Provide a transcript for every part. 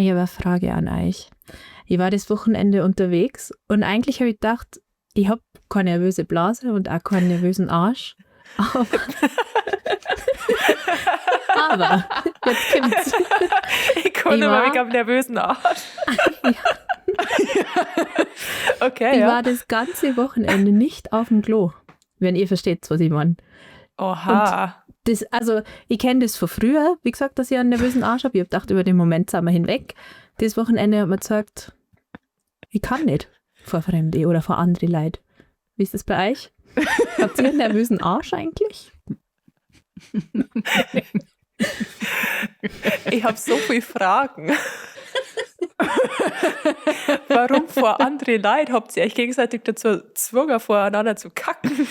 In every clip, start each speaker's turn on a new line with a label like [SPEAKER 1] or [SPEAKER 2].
[SPEAKER 1] Ich habe eine Frage an euch. Ich war das Wochenende unterwegs und eigentlich habe ich gedacht, ich habe keine nervöse Blase und auch keinen nervösen Arsch. Aber jetzt kommt's.
[SPEAKER 2] Ich kann
[SPEAKER 1] Ich
[SPEAKER 2] immer
[SPEAKER 1] war-
[SPEAKER 2] wegen am nervösen Arsch. Okay,
[SPEAKER 1] Ich
[SPEAKER 2] ja.
[SPEAKER 1] war das ganze Wochenende nicht auf dem Klo, wenn ihr versteht, was ich meine.
[SPEAKER 2] Oha.
[SPEAKER 1] Das, also, ich kenne das von früher, wie gesagt, dass ich einen nervösen Arsch habe. Ich habe gedacht, über den Moment sind wir hinweg. Das Wochenende hat mir gesagt, ich kann nicht vor Fremde oder vor andere Leute. Wie ist das bei euch? Habt ihr einen nervösen Arsch eigentlich?
[SPEAKER 2] Ich habe so viele Fragen. Warum vor andere Leute habt ihr euch gegenseitig dazu gezwungen, voreinander zu kacken?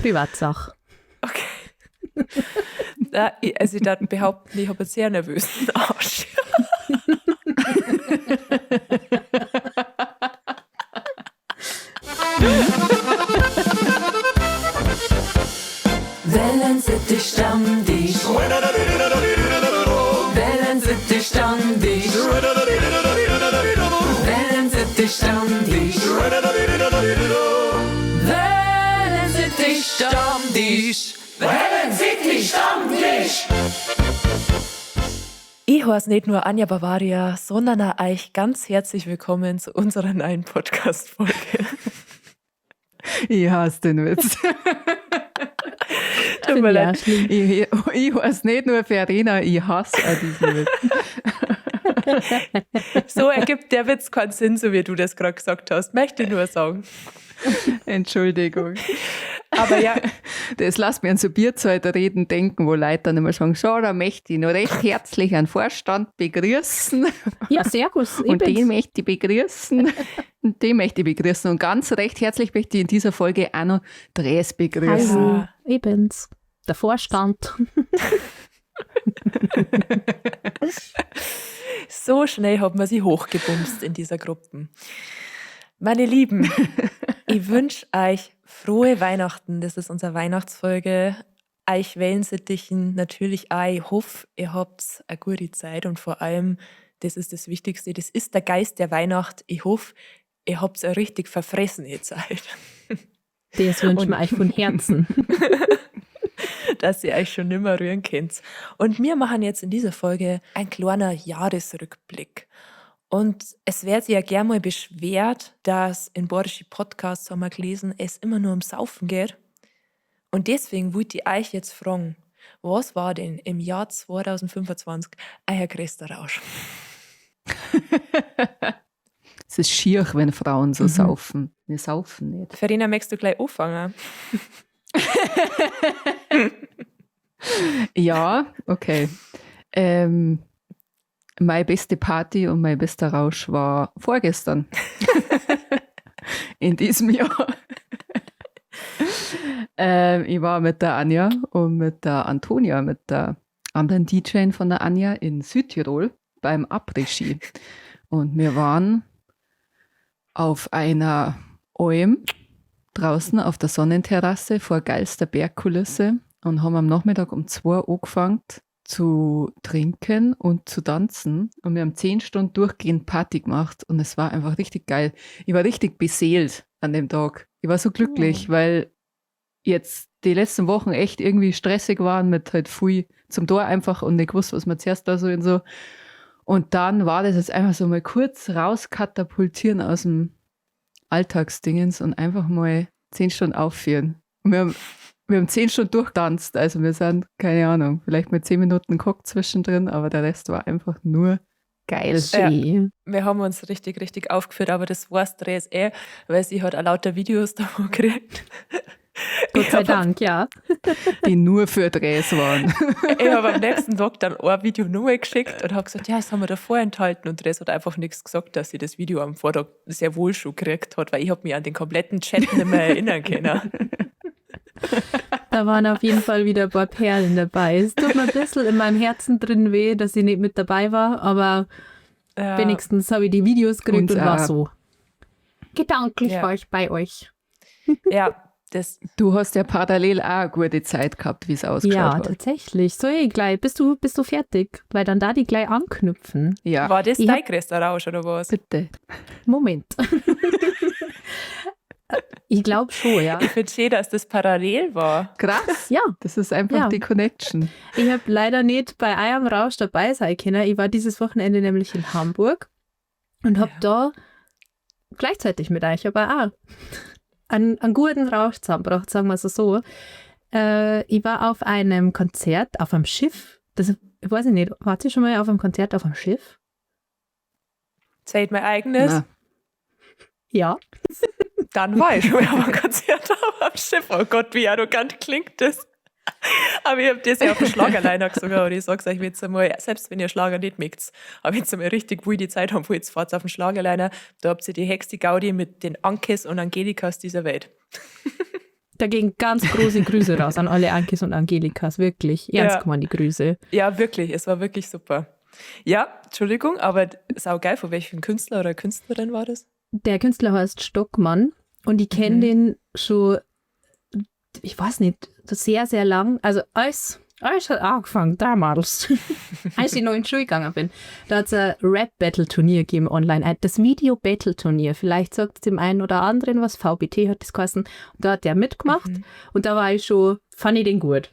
[SPEAKER 1] Privatsache.
[SPEAKER 2] Okay. Na, also ich darf behaupten, ich habe einen sehr nervösen Arsch.
[SPEAKER 3] Wellensittich Stammtisch. Wellensittich Stammtisch. Wellensittich Stammtisch. Wellensittich Stammtisch. Wellensittich Stammtisch.
[SPEAKER 2] Ich heiße nicht nur Anja Bavaria, sondern auch euch ganz herzlich willkommen zu unserer neuen Podcast-Folge.
[SPEAKER 4] Ich hasse den Witz.
[SPEAKER 2] Tut mir
[SPEAKER 1] Finde ich
[SPEAKER 2] leid.
[SPEAKER 1] auch schlimm.
[SPEAKER 4] Ich heiße nicht nur Verena, ich hasse auch diesen Witz.
[SPEAKER 2] So ergibt der Witz keinen Sinn, so wie du das gerade gesagt hast. Möchte ich nur sagen.
[SPEAKER 4] Entschuldigung.
[SPEAKER 2] Aber ja,
[SPEAKER 4] Das lässt mich an so Bierzeitreden denken, wo Leute dann immer sagen, so, da möchte ich noch recht herzlich einen Vorstand begrüßen
[SPEAKER 1] Ja, servus. Ich
[SPEAKER 4] und
[SPEAKER 1] bin's.
[SPEAKER 4] den möchte ich begrüßen und den möchte ich begrüßen und ganz recht herzlich möchte ich in dieser Folge auch noch Dres begrüßen.
[SPEAKER 1] Hallo, ich bin's. Der Vorstand.
[SPEAKER 2] So schnell hat man sie hochgebumst in dieser Gruppe. Meine Lieben, ich wünsche euch frohe Weihnachten. Das ist unsere Weihnachtsfolge. Euch Wellensittichen natürlich auch. Ich hoffe, ihr habt eine gute Zeit und vor allem, das ist das Wichtigste, das ist der Geist der Weihnacht. Ich hoffe, ihr habt eine richtig verfressene Zeit,
[SPEAKER 1] Das wünschen wir euch von Herzen.
[SPEAKER 2] dass ihr euch schon nimmer rühren könnt. Und wir machen jetzt in dieser Folge ein kleiner Jahresrückblick. Und es wird sich ja gern mal beschwert, dass in bayerischen Podcasts, haben wir gelesen, es immer nur um Saufen geht. Und deswegen wollte ich euch jetzt fragen, was war denn im Jahr 2025 euer größter Rausch?
[SPEAKER 4] Es ist schier, wenn Frauen so saufen. Wir saufen nicht.
[SPEAKER 2] Verena, möchtest du gleich anfangen?
[SPEAKER 4] Ja, okay. Meine beste Party und mein bester Rausch war vorgestern. In diesem Jahr. Ich war mit der Anja und mit der Antonia, mit der anderen DJ von der Anja in Südtirol beim Après-Ski. Und wir waren auf einer Alm draußen auf der Sonnenterrasse vor geilster Bergkulisse und haben am Nachmittag um 2 angefangen zu trinken und zu tanzen. Und wir haben 10 Stunden durchgehend Party gemacht und es war einfach richtig geil. Ich war richtig beseelt an dem Tag. Ich war so glücklich, weil jetzt die letzten Wochen echt irgendwie stressig waren mit halt viel zum Tor einfach und nicht gewusst, was man zuerst da so und so. Und dann war das jetzt einfach so mal kurz rauskatapultieren aus dem Alltagsdingens und einfach mal 10 Stunden aufführen. Und wir haben 10 Stunden durchtanzt, also wir sind, keine Ahnung, vielleicht mit 10 Minuten geguckt zwischendrin, aber der Rest war einfach nur geil.
[SPEAKER 1] Schön.
[SPEAKER 2] Wir haben uns richtig, richtig aufgeführt, aber das weiß Dres eh, weil sie hat auch lauter Videos davon gekriegt.
[SPEAKER 1] Gott
[SPEAKER 2] Ich
[SPEAKER 1] sei
[SPEAKER 2] hab
[SPEAKER 1] Dank, ja.
[SPEAKER 4] Die nur für Drehs waren.
[SPEAKER 2] Ich habe am nächsten Tag dann ein Video nochmal geschickt und habe gesagt, ja, das haben wir da vorenthalten. Und Dres hat einfach nichts gesagt, dass sie das Video am Vortag sehr wohl schon gekriegt hat, weil ich habe mich an den kompletten Chat nicht mehr erinnern können.
[SPEAKER 1] Da waren auf jeden Fall wieder ein paar Perlen dabei. Es tut mir ein bisschen in meinem Herzen drin weh, dass ich nicht mit dabei war, aber
[SPEAKER 2] Ja.
[SPEAKER 1] wenigstens habe ich die Videos gekriegt
[SPEAKER 4] Uns
[SPEAKER 1] und war
[SPEAKER 4] auch.
[SPEAKER 1] so. Gedanklich
[SPEAKER 2] Ja.
[SPEAKER 1] war ich bei euch.
[SPEAKER 2] Ja, Das,
[SPEAKER 4] Du hast ja parallel auch eine gute Zeit gehabt, wie es ausgeschaut
[SPEAKER 1] Ja,
[SPEAKER 4] hat.
[SPEAKER 1] tatsächlich. So, ich gleich. Bist du fertig? Weil dann da die gleich anknüpfen.
[SPEAKER 4] Ja,
[SPEAKER 2] war das
[SPEAKER 1] Ich
[SPEAKER 2] dein
[SPEAKER 1] hab-
[SPEAKER 2] größter Rausch oder was?
[SPEAKER 4] bitte.
[SPEAKER 1] Moment. Ich glaube schon, ja.
[SPEAKER 2] Ich finde schön, dass das parallel war.
[SPEAKER 4] Krass.
[SPEAKER 1] Ja,
[SPEAKER 4] Das ist einfach
[SPEAKER 1] Ja.
[SPEAKER 4] die Connection.
[SPEAKER 1] ich habe leider nicht bei eurem Rausch dabei sein können. Ich war dieses Wochenende nämlich in Hamburg und habe da gleichzeitig mit euch aber auch einen guten Rausch zusammengebracht, sagen wir es so. Ich war auf einem Konzert, auf einem Schiff. Das, ich weiß nicht, wart ihr schon mal auf einem Konzert auf einem Schiff?
[SPEAKER 2] Zählt mein eigenes.
[SPEAKER 4] Na,
[SPEAKER 1] Ja.
[SPEAKER 2] Dann war ich schon mal auf einem Konzert auf einem Schiff. Oh Gott, wie arrogant klingt das. Aber ich habe das ja auf dem Schlagerliner gesungen und ich sag's euch jetzt einmal, selbst wenn ihr Schlager nicht mögt, aber jetzt einmal richtig wilde Zeit haben, wo jetzt fahrt auf dem Schlagerliner, da habt ihr die Hexe Gaudi mit den Ankes und Angelikas dieser Welt.
[SPEAKER 1] Da gehen ganz große Grüße raus an alle Ankes und Angelikas, wirklich. Ernst
[SPEAKER 2] Ja.
[SPEAKER 1] gemeint, die Grüße.
[SPEAKER 2] Ja, wirklich, es war wirklich super. Ja, Entschuldigung, aber saugeil, von welchem Künstler oder Künstlerin war das?
[SPEAKER 1] Der Künstler heißt Stockmann und ich kenne den schon, ich weiß nicht, sehr, sehr lang. Also als hat angefangen, damals, als ich noch in die Schule gegangen bin, da hat es ein Rap-Battle-Turnier gegeben online. Das Video-Battle-Turnier. Vielleicht sagt es dem einen oder anderen was. VBT hat das geheißen. Und da hat der mitgemacht und da war ich schon, fand ich den gut.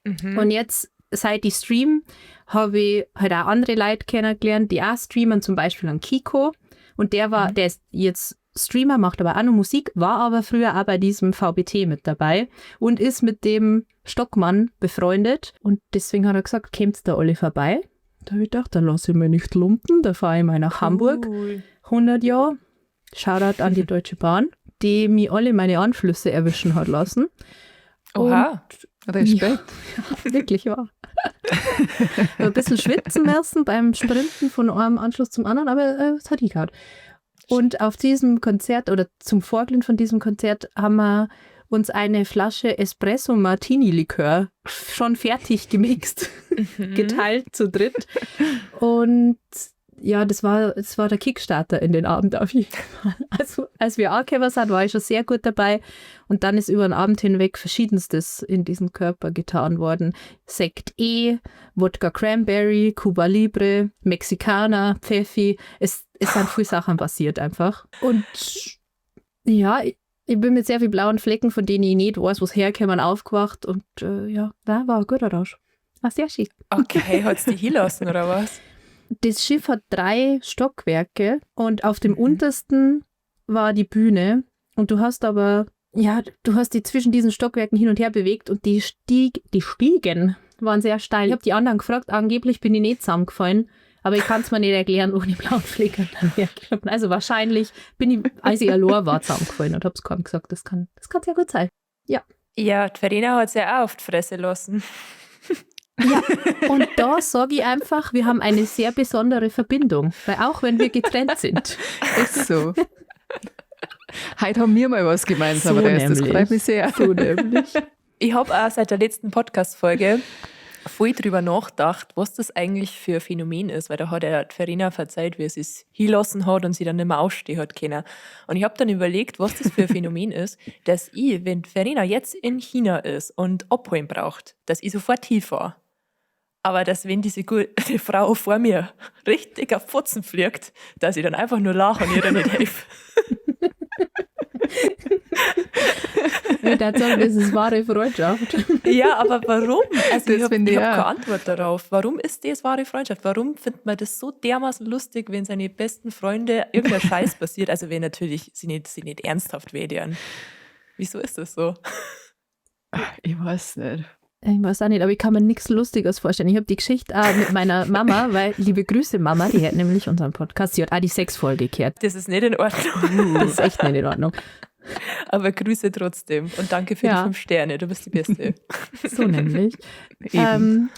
[SPEAKER 1] Und jetzt, seit ich stream, habe ich halt auch andere Leute kennengelernt, die auch streamen, zum Beispiel an Kiko. Und der war, der ist jetzt Streamer, macht aber auch noch Musik, war aber früher auch bei diesem VBT mit dabei und ist mit dem Stockmann befreundet. Und deswegen hat er gesagt, kämt's da alle vorbei? Da habe ich gedacht, da lasse ich mich nicht lumpen, da fahre ich mal nach Hamburg.
[SPEAKER 2] Cool.
[SPEAKER 1] 100 Jahre. Shoutout an die Deutsche Bahn, die mir alle meine Anschlüsse erwischen hat lassen.
[SPEAKER 2] Oha.
[SPEAKER 4] Respekt.
[SPEAKER 1] Ja, wirklich wahr. Ein bisschen schwitzen müssen beim Sprinten von einem Anschluss zum anderen, aber es hat hingehauen. Und auf diesem Konzert oder zum Vorglühen von diesem Konzert haben wir uns eine Flasche Espresso Martini Likör schon fertig gemixt, geteilt zu dritt. Und ja, das war der Kickstarter in den Abend auf jeden Fall. Also, als wir angekommen sind, war ich schon sehr gut dabei. Und dann ist über den Abend hinweg Verschiedenstes in diesen Körper getan worden. Sekt E, Wodka Cranberry, Cuba Libre, Mexikaner, Pfeffi. Es sind viele Sachen passiert einfach. Und ja, ich bin mit sehr vielen blauen Flecken, von denen ich nicht weiß, wo es herkämen, aufgewacht. Und ja, war ein guter Rausch. War sehr schick.
[SPEAKER 2] Okay, hat's die hinlassen oder was?
[SPEAKER 1] Das Schiff hat 3 Stockwerke und auf dem untersten war die Bühne und du hast aber, ja, du hast die zwischen diesen Stockwerken hin und her bewegt und die Stiegen waren sehr steil. Ich habe die anderen gefragt, angeblich bin ich nicht zusammengefallen, aber ich kann es mir nicht erklären, ohne blauen Fleck dann hergekommen. Also wahrscheinlich bin ich, als ich allein war, zusammengefallen und habe es kaum gesagt, das kann sehr gut sein. Ja.
[SPEAKER 2] Ja, die Verena hat es ja auch auf die Fresse lassen.
[SPEAKER 1] Ja, und da sage ich einfach, wir haben eine sehr besondere Verbindung, weil auch wenn wir getrennt sind.
[SPEAKER 4] Ist so. Heute haben wir mal was gemeinsam,
[SPEAKER 1] so
[SPEAKER 4] das freut mich sehr.
[SPEAKER 1] So nämlich.
[SPEAKER 2] Ich habe auch seit der letzten Podcast-Folge voll drüber nachgedacht, was das eigentlich für ein Phänomen ist, weil da hat ja die Verena verzeiht, wie sie es hinlassen hat und sie dann nicht mehr aufstehen hat können. Und ich habe dann überlegt, was das für ein Phänomen ist, dass ich, wenn Verena jetzt in China ist und abholen braucht, dass ich sofort hinfahre. Aber dass, wenn diese gute Frau vor mir richtig auf Fotzen fliegt, dass ich dann einfach nur lache und ihr dann nicht helfe.
[SPEAKER 1] Ich würde sagen, das ist wahre Freundschaft.
[SPEAKER 2] Ja, aber warum? Also
[SPEAKER 4] Das
[SPEAKER 2] ich habe
[SPEAKER 4] finde ich
[SPEAKER 2] hab
[SPEAKER 4] auch.
[SPEAKER 2] keine Antwort darauf. Warum ist das wahre Freundschaft? Warum findet man das so dermaßen lustig, wenn seine besten Freunde irgendein Scheiß passiert? Also wenn natürlich sie nicht ernsthaft wehtun. Wieso ist das so?
[SPEAKER 4] Ich weiß nicht.
[SPEAKER 1] Ich weiß auch nicht, aber ich kann mir nichts Lustiges vorstellen. Ich habe die Geschichte auch mit meiner Mama, weil, liebe Grüße Mama, die hat nämlich unseren Podcast, sie hat auch die Sexfolge gehört.
[SPEAKER 2] Das ist nicht in Ordnung.
[SPEAKER 1] Das ist echt nicht in Ordnung.
[SPEAKER 2] Aber Grüße trotzdem und danke für die 5 Sterne, du bist die Beste.
[SPEAKER 1] So nämlich. Ich habe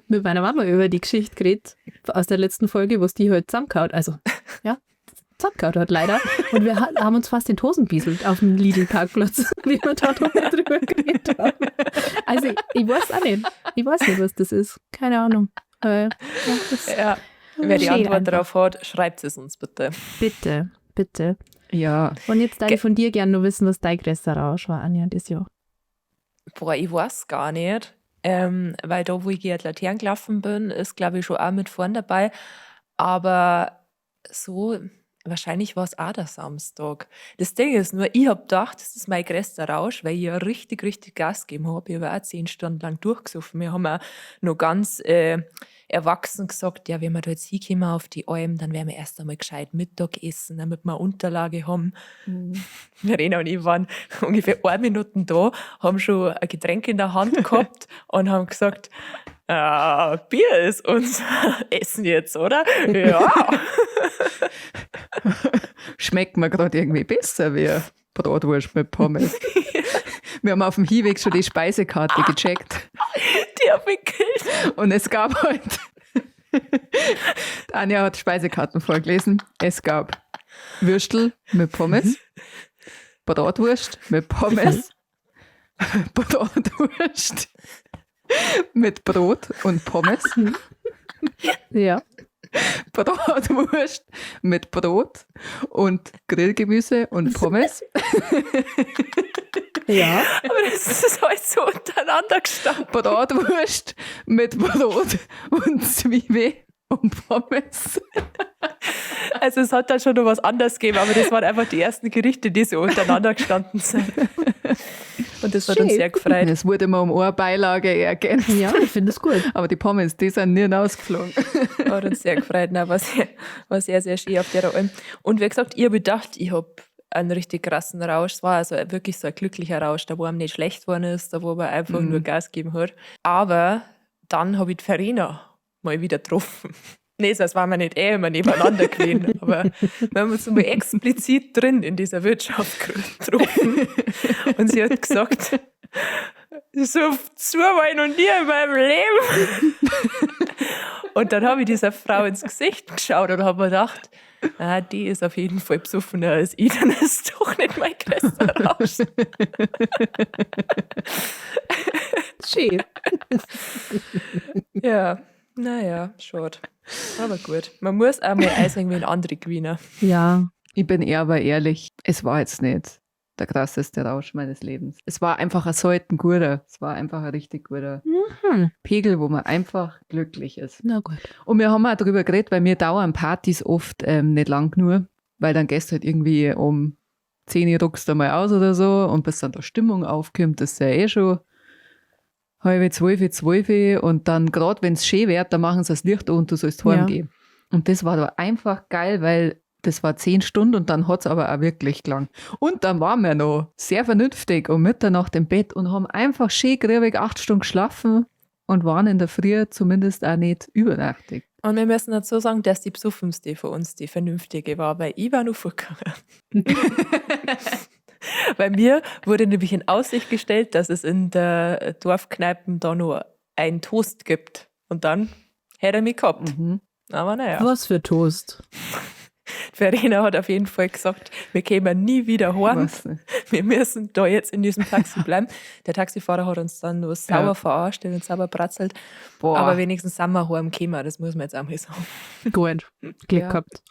[SPEAKER 1] mit meiner Mama über die Geschichte geredet aus der letzten Folge, wo es die halt zusammengehauen, also ja, zusammengehauen hat leider. Und wir haben uns fast in die Hosen bieselt auf dem Lidl-Parkplatz, wie wir da drüber geredet haben. Also ich weiß auch nicht. Ich weiß nicht, was das ist. Keine Ahnung. Aber, ja, das
[SPEAKER 2] ja, wer die
[SPEAKER 1] schön
[SPEAKER 2] Antwort
[SPEAKER 1] einfach.
[SPEAKER 2] darauf hat, schreibt es uns bitte.
[SPEAKER 1] Bitte, bitte.
[SPEAKER 4] Ja.
[SPEAKER 1] Und jetzt darf ich von dir gerne noch wissen, was dein größter Rausch war, Anja, das Jahr.
[SPEAKER 2] Boah, ich weiß gar nicht. Weil da, wo ich gegen die Laternen gelaufen bin, ist, glaube ich, schon auch mit vorn dabei. Aber so, wahrscheinlich war es auch der Samstag. Das Ding ist nur, ich hab gedacht, das ist mein größter Rausch, weil ich ja richtig, richtig Gas gegeben hab. Ich hab auch 10 Stunden lang durchgesoffen. Wir haben auch noch ganz erwachsen gesagt, ja, wenn wir da jetzt hinkommen auf die Alm, dann werden wir erst einmal gescheit Mittag essen, damit wir eine Unterlage haben. Verena und ich waren ungefähr 1 Minute da, haben schon ein Getränk in der Hand gehabt und haben gesagt, Bier ist unser Essen jetzt, oder? Ja.
[SPEAKER 4] Schmeckt mir grad irgendwie besser wie Bratwurst mit Pommes. Wir haben auf dem Hinweg schon die Speisekarte gecheckt.
[SPEAKER 2] Die hab ich gekillt.
[SPEAKER 4] Und es gab halt, Anja hat Speisekarten vorgelesen. Es gab Würstel mit Pommes, Bratwurst mit Pommes, Bratwurst mit Brot und Pommes. Bratwurst mit Brot und Grillgemüse und Pommes.
[SPEAKER 2] Aber das ist halt so untereinander gestanden.
[SPEAKER 4] Bratwurst mit Brot und Zwiebel und Pommes.
[SPEAKER 2] Also es hat dann schon noch was anderes gegeben, aber das waren einfach die ersten Gerichte, die so untereinander gestanden sind. Und das hat uns
[SPEAKER 1] Schön.
[SPEAKER 2] sehr gefreut.
[SPEAKER 4] Es wurde immer um eine Beilage ergänzt.
[SPEAKER 1] Ja, ich finde es gut.
[SPEAKER 4] Aber die Pommes, die sind nie rausgeflogen.
[SPEAKER 2] Hat uns sehr gefreut. Nein, war sehr, sehr schön auf der Alm. Und wie gesagt, ich hab gedacht, ich hab einen richtig krassen Rausch. Es war also wirklich so ein glücklicher Rausch, da wo einem nicht schlecht geworden ist, da wo man einfach nur Gas gegeben hat. Aber dann hab ich die Verena mal wieder getroffen. Nee, das waren wir nicht eh immer nebeneinander gewesen, aber wir haben uns mal explizit drin in dieser Wirtschaft getroffen. Und sie hat gesagt, so zu war ich noch nie in meinem Leben. Und dann habe ich dieser Frau ins Gesicht geschaut und habe mir gedacht, ah, die ist auf jeden Fall besoffener als ich, dann ist doch nicht mein größter Rausch.
[SPEAKER 1] Schön.
[SPEAKER 2] Ja, naja, schade. Aber gut, man muss auch mal einsehen, wenn andere gewinnen.
[SPEAKER 4] Ich bin eher aber ehrlich, es war jetzt nicht der krasseste Rausch meines Lebens. Es war einfach ein selten guter. Es war einfach ein richtig guter Pegel, wo man einfach glücklich ist.
[SPEAKER 1] Na gut.
[SPEAKER 4] Und wir haben auch darüber geredet, weil mir dauern Partys oft nicht lang genug, weil dann gehst du halt irgendwie um 10 Uhr ruckst du mal aus oder so und bis dann da Stimmung aufkommt, das ist ja eh schon halb zwölf, zwölf und dann grad, wenn's schön wird, dann machen sie das Licht an und du sollst heimgehen. Und das war da einfach geil, weil das war 10 Stunden und dann hat's aber auch wirklich gelangt. Und dann waren wir noch sehr vernünftig um Mitternacht im Bett und haben einfach schön griebig 8 Stunden geschlafen und waren in der Früh zumindest auch nicht übernachtig.
[SPEAKER 2] Und wir müssen dazu sagen, dass die besoffenste von uns die vernünftige war, weil ich war noch vorgegangen. Bei mir wurde nämlich in Aussicht gestellt, dass es in der Dorfkneipe da nur einen Toast gibt. Und dann hätte er mich gehabt. Aber naja.
[SPEAKER 1] Was für Toast?
[SPEAKER 2] Verena hat auf jeden Fall gesagt, wir kämen nie wieder heim.
[SPEAKER 4] Weiß nicht.
[SPEAKER 2] Wir müssen da jetzt in diesem Taxi bleiben. Der Taxifahrer hat uns dann nur sauer verarscht und sauer bratzelt.
[SPEAKER 4] Boah.
[SPEAKER 2] Aber wenigstens sind wir heimgekommen, das muss man jetzt auch mal sagen.
[SPEAKER 1] Gut, Glück gehabt.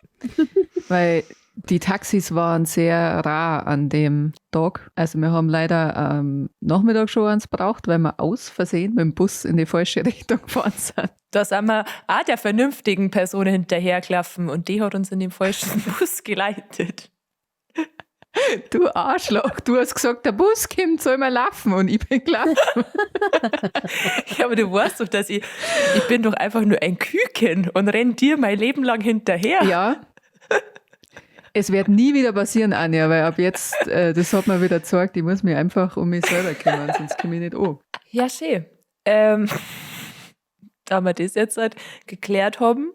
[SPEAKER 4] Weil die Taxis waren sehr rar an dem Tag. Also wir haben leider am Nachmittag schon eins gebraucht, weil wir aus Versehen mit dem Bus in die falsche Richtung gefahren sind.
[SPEAKER 2] Da sind wir auch der vernünftigen Person hinterhergelaufen und die hat uns in den falschen Bus geleitet.
[SPEAKER 4] Du Arschloch, du hast gesagt, der Bus kommt, soll mal laufen und ich bin gelaufen.
[SPEAKER 2] Ja, aber du weißt doch, dass ich bin doch einfach nur ein Küken und renn dir mein Leben lang hinterher.
[SPEAKER 4] Ja. Es wird nie wieder passieren, Anja, weil ab jetzt, das hat mir wieder gezeigt, ich muss mich einfach um mich selber kümmern, sonst komme ich nicht an.
[SPEAKER 2] Ja, schön. Da wir das jetzt halt geklärt haben,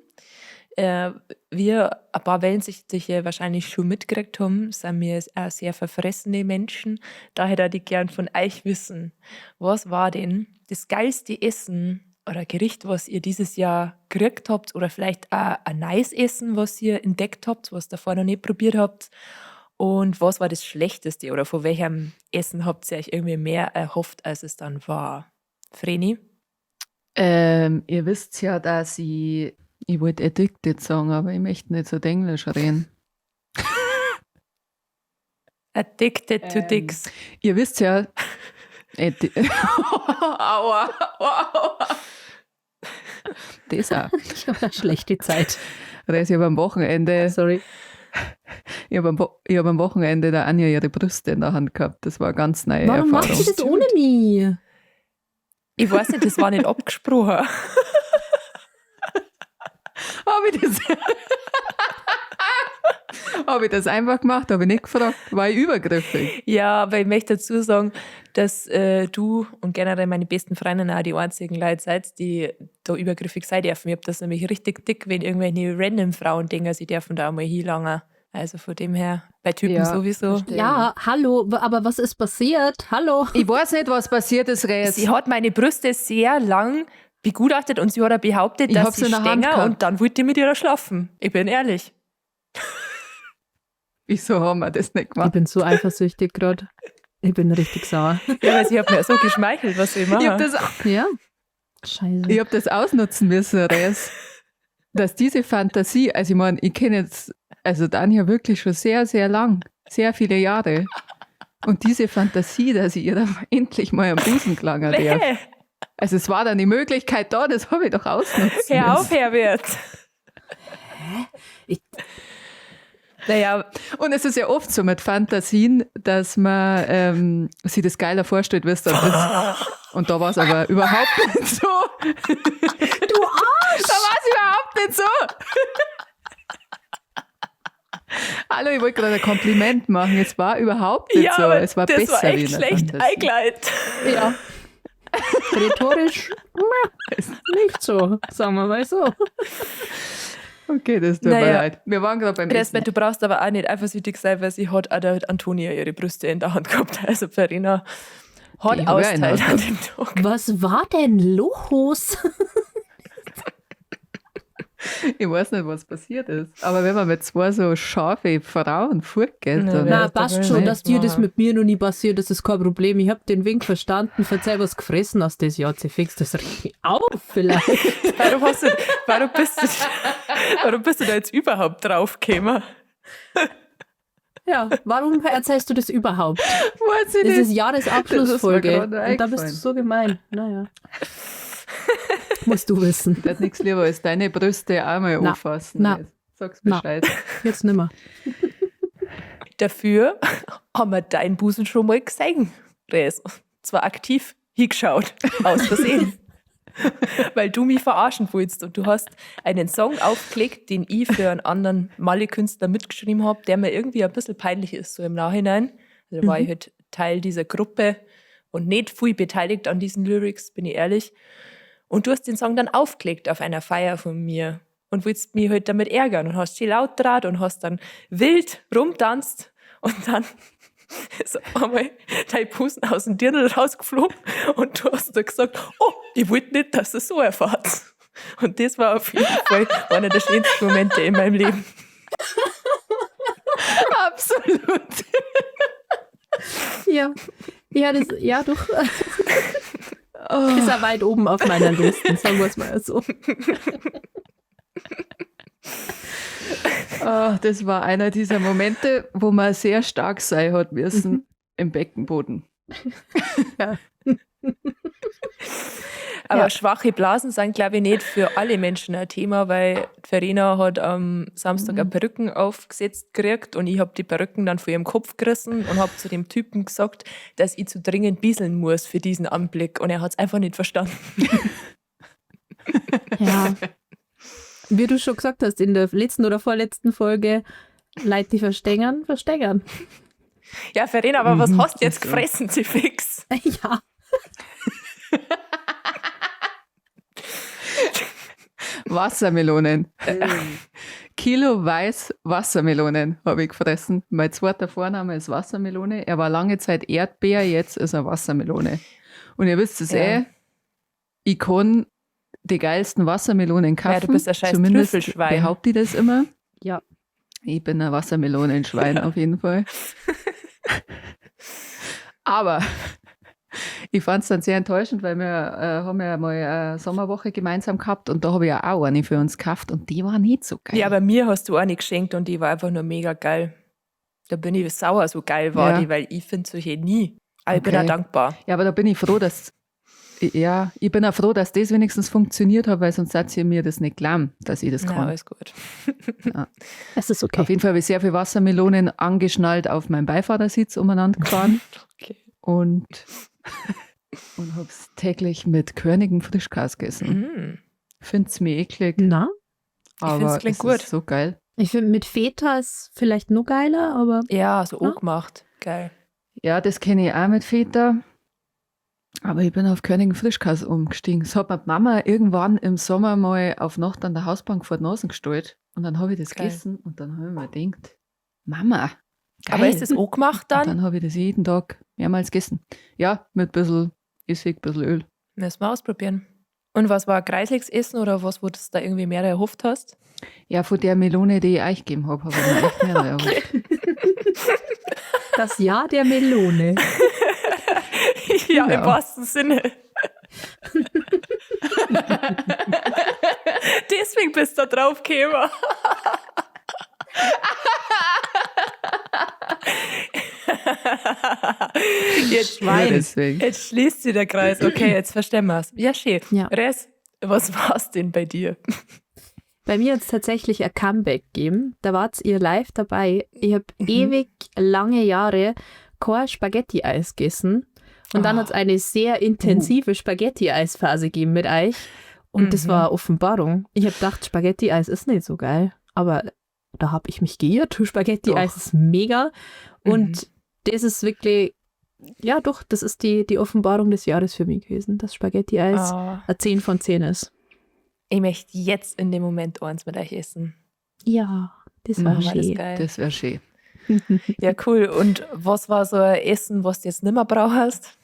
[SPEAKER 2] wir, ein paar Wellensittiche wahrscheinlich schon mitgekriegt haben, sind wir auch sehr verfressene Menschen. Daher würde ich gern von euch wissen, was war denn das geilste Essen oder Gericht, was ihr dieses Jahr gekriegt habt oder vielleicht auch ein neues Essen, was ihr entdeckt habt, was ihr davor noch nicht probiert habt? Und was war das Schlechteste oder von welchem Essen habt ihr euch irgendwie mehr erhofft, als es dann war? Vreni?
[SPEAKER 4] Ihr wisst ja, dass ich wollte addicted sagen, aber ich möchte nicht so Englisch reden.
[SPEAKER 2] Addicted to dicks.
[SPEAKER 4] Ihr wisst ja. Aua, aua, aua. Das auch.
[SPEAKER 1] Ich habe eine schlechte Zeit.
[SPEAKER 4] Res, ich habe am Wochenende,
[SPEAKER 1] Sorry.
[SPEAKER 4] ich hab am, Wo ich hab am Wochenende der Anja ihre Brüste in der Hand gehabt. Das war eine ganz neue
[SPEAKER 1] Warum
[SPEAKER 4] Erfahrung.
[SPEAKER 1] macht sie das ohne mich?
[SPEAKER 2] Ich weiß nicht, das war nicht abgesprochen.
[SPEAKER 4] Habe ich das? Habe ich das einfach gemacht? Habe ich nicht gefragt? War ich übergriffig?
[SPEAKER 2] Ja, aber ich möchte dazu sagen, dass du und generell meine besten Freundinnen auch die einzigen Leute seid, die da übergriffig sein dürfen. Ich hab das nämlich richtig dick, wenn irgendwelche random Frauen denken, sie dürfen da einmal hinlangen. Also von dem her, bei Typen
[SPEAKER 4] Ja,
[SPEAKER 2] sowieso.
[SPEAKER 4] verstehe.
[SPEAKER 1] Ja, hallo, aber was ist passiert? Hallo.
[SPEAKER 4] Ich weiß nicht, was passiert ist, Res.
[SPEAKER 2] Sie hat meine Brüste sehr lang begutachtet und sie hat auch behauptet,
[SPEAKER 4] Ich
[SPEAKER 2] dass
[SPEAKER 4] hab's
[SPEAKER 2] sie
[SPEAKER 4] in der Hand
[SPEAKER 2] Stänger
[SPEAKER 4] gehabt.
[SPEAKER 2] und dann wollte ich mit ihr schlafen. Ich bin ehrlich.
[SPEAKER 4] Wieso haben wir das nicht
[SPEAKER 1] Ich
[SPEAKER 4] gemacht?
[SPEAKER 1] bin so eifersüchtig gerade. Ich bin richtig sauer.
[SPEAKER 2] Ja, weil sie hat mir so geschmeichelt, was ich mache.
[SPEAKER 4] Ich habe das,
[SPEAKER 1] Ja. Scheiße.
[SPEAKER 4] ich hab das ausnutzen müssen, Res. Dass diese Fantasie, also ich meine, ich kenne jetzt, also Danja wirklich schon sehr, sehr lang, sehr viele Jahre. Und diese Fantasie, dass ich ihr dann endlich mal am Busen gelangen darf.
[SPEAKER 2] Nee,
[SPEAKER 4] Also es war dann die Möglichkeit da, das habe ich doch ausnutzen
[SPEAKER 2] hör auf,
[SPEAKER 4] müssen.
[SPEAKER 2] Herbert.
[SPEAKER 1] Ich-
[SPEAKER 2] Naja,
[SPEAKER 4] Und es ist ja oft so mit Fantasien, dass man sich das geiler vorstellt, wie es dann ist. Und da war es aber überhaupt nicht so.
[SPEAKER 1] Du Arsch!
[SPEAKER 4] Da war es überhaupt nicht so. Hallo, ich wollte gerade ein Kompliment machen. Es war überhaupt nicht
[SPEAKER 2] ja,
[SPEAKER 4] so.
[SPEAKER 2] aber
[SPEAKER 4] Es war
[SPEAKER 2] das
[SPEAKER 4] besser
[SPEAKER 2] war
[SPEAKER 4] wie
[SPEAKER 2] echt
[SPEAKER 4] in der
[SPEAKER 2] schlecht
[SPEAKER 4] Fantasie.
[SPEAKER 2] eingeleitet.
[SPEAKER 1] Ja. Rhetorisch nicht so, sagen wir mal so.
[SPEAKER 4] Okay, das tut mir
[SPEAKER 2] Naja.
[SPEAKER 4] leid. Wir waren gerade beim Essen.
[SPEAKER 2] Resbert, du brauchst aber auch nicht eifersüchtig sein, weil sie hat auch der Antonia ihre Brüste in der Hand gehabt. Also Verena hat
[SPEAKER 4] Die hab ich auch in der
[SPEAKER 2] austeilt
[SPEAKER 4] Hand
[SPEAKER 2] an dem Tag.
[SPEAKER 1] Was war denn los?
[SPEAKER 4] Ich weiß nicht, was passiert ist. Aber wenn man mit zwei so scharfe Frauen fortgeht,
[SPEAKER 2] Na,
[SPEAKER 4] dann.
[SPEAKER 2] ja.
[SPEAKER 1] Na,
[SPEAKER 2] da
[SPEAKER 1] passt
[SPEAKER 2] will
[SPEAKER 1] schon,
[SPEAKER 2] ich
[SPEAKER 1] dass
[SPEAKER 2] nicht
[SPEAKER 1] dir das
[SPEAKER 2] machen.
[SPEAKER 1] mit mir noch nie passiert ist, ist kein Problem. Ich hab den Wink verstanden. Verzeih, was gefressen hast das Jahr. Sie fix das richtig auf vielleicht.
[SPEAKER 2] Warum, hast du, warum, bist du, warum bist du da jetzt überhaupt drauf gekommen?
[SPEAKER 1] Ja, warum erzählst du das überhaupt?
[SPEAKER 4] Weiß ich
[SPEAKER 1] Das
[SPEAKER 4] nicht.
[SPEAKER 1] ist Jahresabschlussfolge.
[SPEAKER 4] Das ist mir gerade
[SPEAKER 1] Und da bist du
[SPEAKER 4] eingefallen.
[SPEAKER 1] so gemein. Naja. Musst du wissen.
[SPEAKER 4] Das hat nichts lieber als deine Brüste auch mal
[SPEAKER 1] Na.
[SPEAKER 4] anfassen.
[SPEAKER 1] Na.
[SPEAKER 4] Sag's
[SPEAKER 1] Na.
[SPEAKER 4] Bescheid.
[SPEAKER 1] Jetzt nimmer.
[SPEAKER 2] Dafür haben wir deinen Busen schon mal gesehen, Res. Zwar aktiv hingeschaut, aus Versehen. Weil du mich verarschen wolltest und du hast einen Song aufgelegt, den ich für einen anderen Malle-Künstler mitgeschrieben habe, der mir irgendwie ein bisschen peinlich ist, so im Nachhinein. Also da war ich halt Teil dieser Gruppe und nicht viel beteiligt an diesen Lyrics, bin ich ehrlich. Und du hast den Song dann aufgelegt auf einer Feier von mir und willst mich halt damit ärgern und hast sie laut draht und hast dann wild rumtanzt und dann ist einmal dein Busen aus dem Dirndl rausgeflogen und du hast dann gesagt, oh, ich wollte nicht, dass ihr so erfahrt. Und das war auf jeden Fall einer der schönsten Momente in meinem Leben.
[SPEAKER 4] Absolut.
[SPEAKER 1] Ja. Ja, das, ja, doch.
[SPEAKER 4] Oh.
[SPEAKER 1] Ist er weit oben auf meiner Liste, sagen wir es mal so.
[SPEAKER 4] Oh, das war einer dieser Momente, wo man sehr stark sein hat müssen im Beckenboden.
[SPEAKER 2] Aber
[SPEAKER 1] Ja.
[SPEAKER 2] schwache Blasen sind, glaube ich, nicht für alle Menschen ein Thema, weil Verena hat am Samstag eine Perücken aufgesetzt gekriegt und ich habe die Perücken dann vor ihrem Kopf gerissen und habe zu dem Typen gesagt, dass ich zu dringend bieseln muss für diesen Anblick. Und er hat es einfach nicht verstanden.
[SPEAKER 1] Ja. Wie du schon gesagt hast, in der letzten oder vorletzten Folge, Leute, die verstängern, verstängern.
[SPEAKER 2] Ja, Verena, aber was hast du jetzt
[SPEAKER 4] ist so.
[SPEAKER 2] gefressen, sie fix?
[SPEAKER 1] Ja.
[SPEAKER 4] Wassermelonen. Kilo weiß Wassermelonen habe ich gefressen. Mein zweiter Vorname ist Wassermelone. Er war lange Zeit Erdbeer, jetzt ist er Wassermelone. Und ihr wisst es
[SPEAKER 2] Ja.
[SPEAKER 4] eh, ich kann die geilsten Wassermelonen kaufen.
[SPEAKER 2] Ja, du bist ein scheiß
[SPEAKER 4] Zumindest
[SPEAKER 2] Trüffelschwein.
[SPEAKER 4] behaupte ich das immer.
[SPEAKER 1] Ja.
[SPEAKER 4] Ich bin ein Wassermelonenschwein auf jeden Fall. Aber ich fand es dann sehr enttäuschend, weil wir haben ja mal eine Sommerwoche gemeinsam gehabt und da habe ich ja auch eine für uns gekauft und die war nicht so geil.
[SPEAKER 2] Ja, aber mir hast du eine geschenkt und die war einfach nur mega geil. Da bin ich sauer, so geil war
[SPEAKER 4] Ja.
[SPEAKER 2] die, weil ich finde solche nie. Aber ich bin
[SPEAKER 4] Okay.
[SPEAKER 2] auch dankbar.
[SPEAKER 4] Ja, aber da bin ich froh, dass ja, ich bin auch froh, dass das wenigstens funktioniert hat, weil sonst hat sie mir das nicht glauben, dass ich das
[SPEAKER 2] Na,
[SPEAKER 4] kann.
[SPEAKER 2] alles gut.
[SPEAKER 1] Es ist okay.
[SPEAKER 4] Auf jeden Fall habe ich sehr viel Wassermelonen angeschnallt auf meinem Beifahrersitz umeinander gefahren
[SPEAKER 2] Okay.
[SPEAKER 4] und, und habe es täglich mit körnigem Frischkäse gegessen.
[SPEAKER 2] Mm.
[SPEAKER 4] Find's mir eklig,
[SPEAKER 1] Na?
[SPEAKER 4] aber
[SPEAKER 2] find's klingt
[SPEAKER 4] es
[SPEAKER 2] gut.
[SPEAKER 4] ist so geil.
[SPEAKER 1] Ich finde, mit Feta ist vielleicht nur geiler, aber
[SPEAKER 2] Ja, so
[SPEAKER 1] Ja.
[SPEAKER 2] auch gemacht. Geil.
[SPEAKER 4] Ja, das kenne ich auch mit Feta. Aber ich bin auf körnigen Frischkäse umgestiegen. Das hat mir die Mama irgendwann im Sommer mal auf Nacht an der Hausbank vor die Nase gestellt. Und dann habe ich das
[SPEAKER 2] Geil.
[SPEAKER 4] gegessen und dann habe ich mir gedacht, Mama, geil.
[SPEAKER 2] Aber ist das auch gemacht
[SPEAKER 4] Und
[SPEAKER 2] dann?
[SPEAKER 4] dann habe ich das jeden Tag mehrmals gegessen. Ja, mit ein bisschen Essig, ein bisschen Öl.
[SPEAKER 2] Müssen wir ausprobieren. Und was war kreisliches Essen oder was, wo du da irgendwie mehr erhofft hast?
[SPEAKER 4] Ja, von der Melone, die ich euch gegeben habe, habe ich mir echt mehr erhofft.
[SPEAKER 1] das Jahr der Melone.
[SPEAKER 2] Ja, im
[SPEAKER 4] Ja.
[SPEAKER 2] wahrsten Sinne. Deswegen bist du da drauf gekommen. Jetzt,
[SPEAKER 4] Nur deswegen.
[SPEAKER 2] jetzt schließt sich der Kreis. Okay, jetzt verstehen wir's. Ja, schön.
[SPEAKER 1] Ja.
[SPEAKER 2] Res, was war's denn bei dir?
[SPEAKER 1] Bei mir hat es tatsächlich ein Comeback gegeben. Da wart ihr live dabei. Ich habe ewig lange Jahre kein Spaghetti-Eis gegessen. Und dann
[SPEAKER 2] Ah.
[SPEAKER 1] hat es eine sehr intensive Spaghetti-Eis-Phase gegeben mit euch. Und das
[SPEAKER 2] Mhm.
[SPEAKER 1] war eine Offenbarung. Ich habe gedacht, Spaghetti-Eis ist nicht so geil. Aber da habe ich mich geirrt. Spaghetti-Eis
[SPEAKER 2] Doch.
[SPEAKER 1] ist mega. Und das ist wirklich, ja doch, das ist die Offenbarung des Jahres für mich gewesen, dass Spaghetti-Eis
[SPEAKER 2] Ah,
[SPEAKER 1] eine 10 von 10 ist.
[SPEAKER 2] ich möchte jetzt in dem Moment eins mit euch essen.
[SPEAKER 1] Ja, das war
[SPEAKER 4] Mhm.
[SPEAKER 2] War das
[SPEAKER 1] schön.
[SPEAKER 2] geil.
[SPEAKER 4] Das wäre schön.
[SPEAKER 2] Ja, cool. Und was war so ein Essen, was du jetzt nimmer brauchst?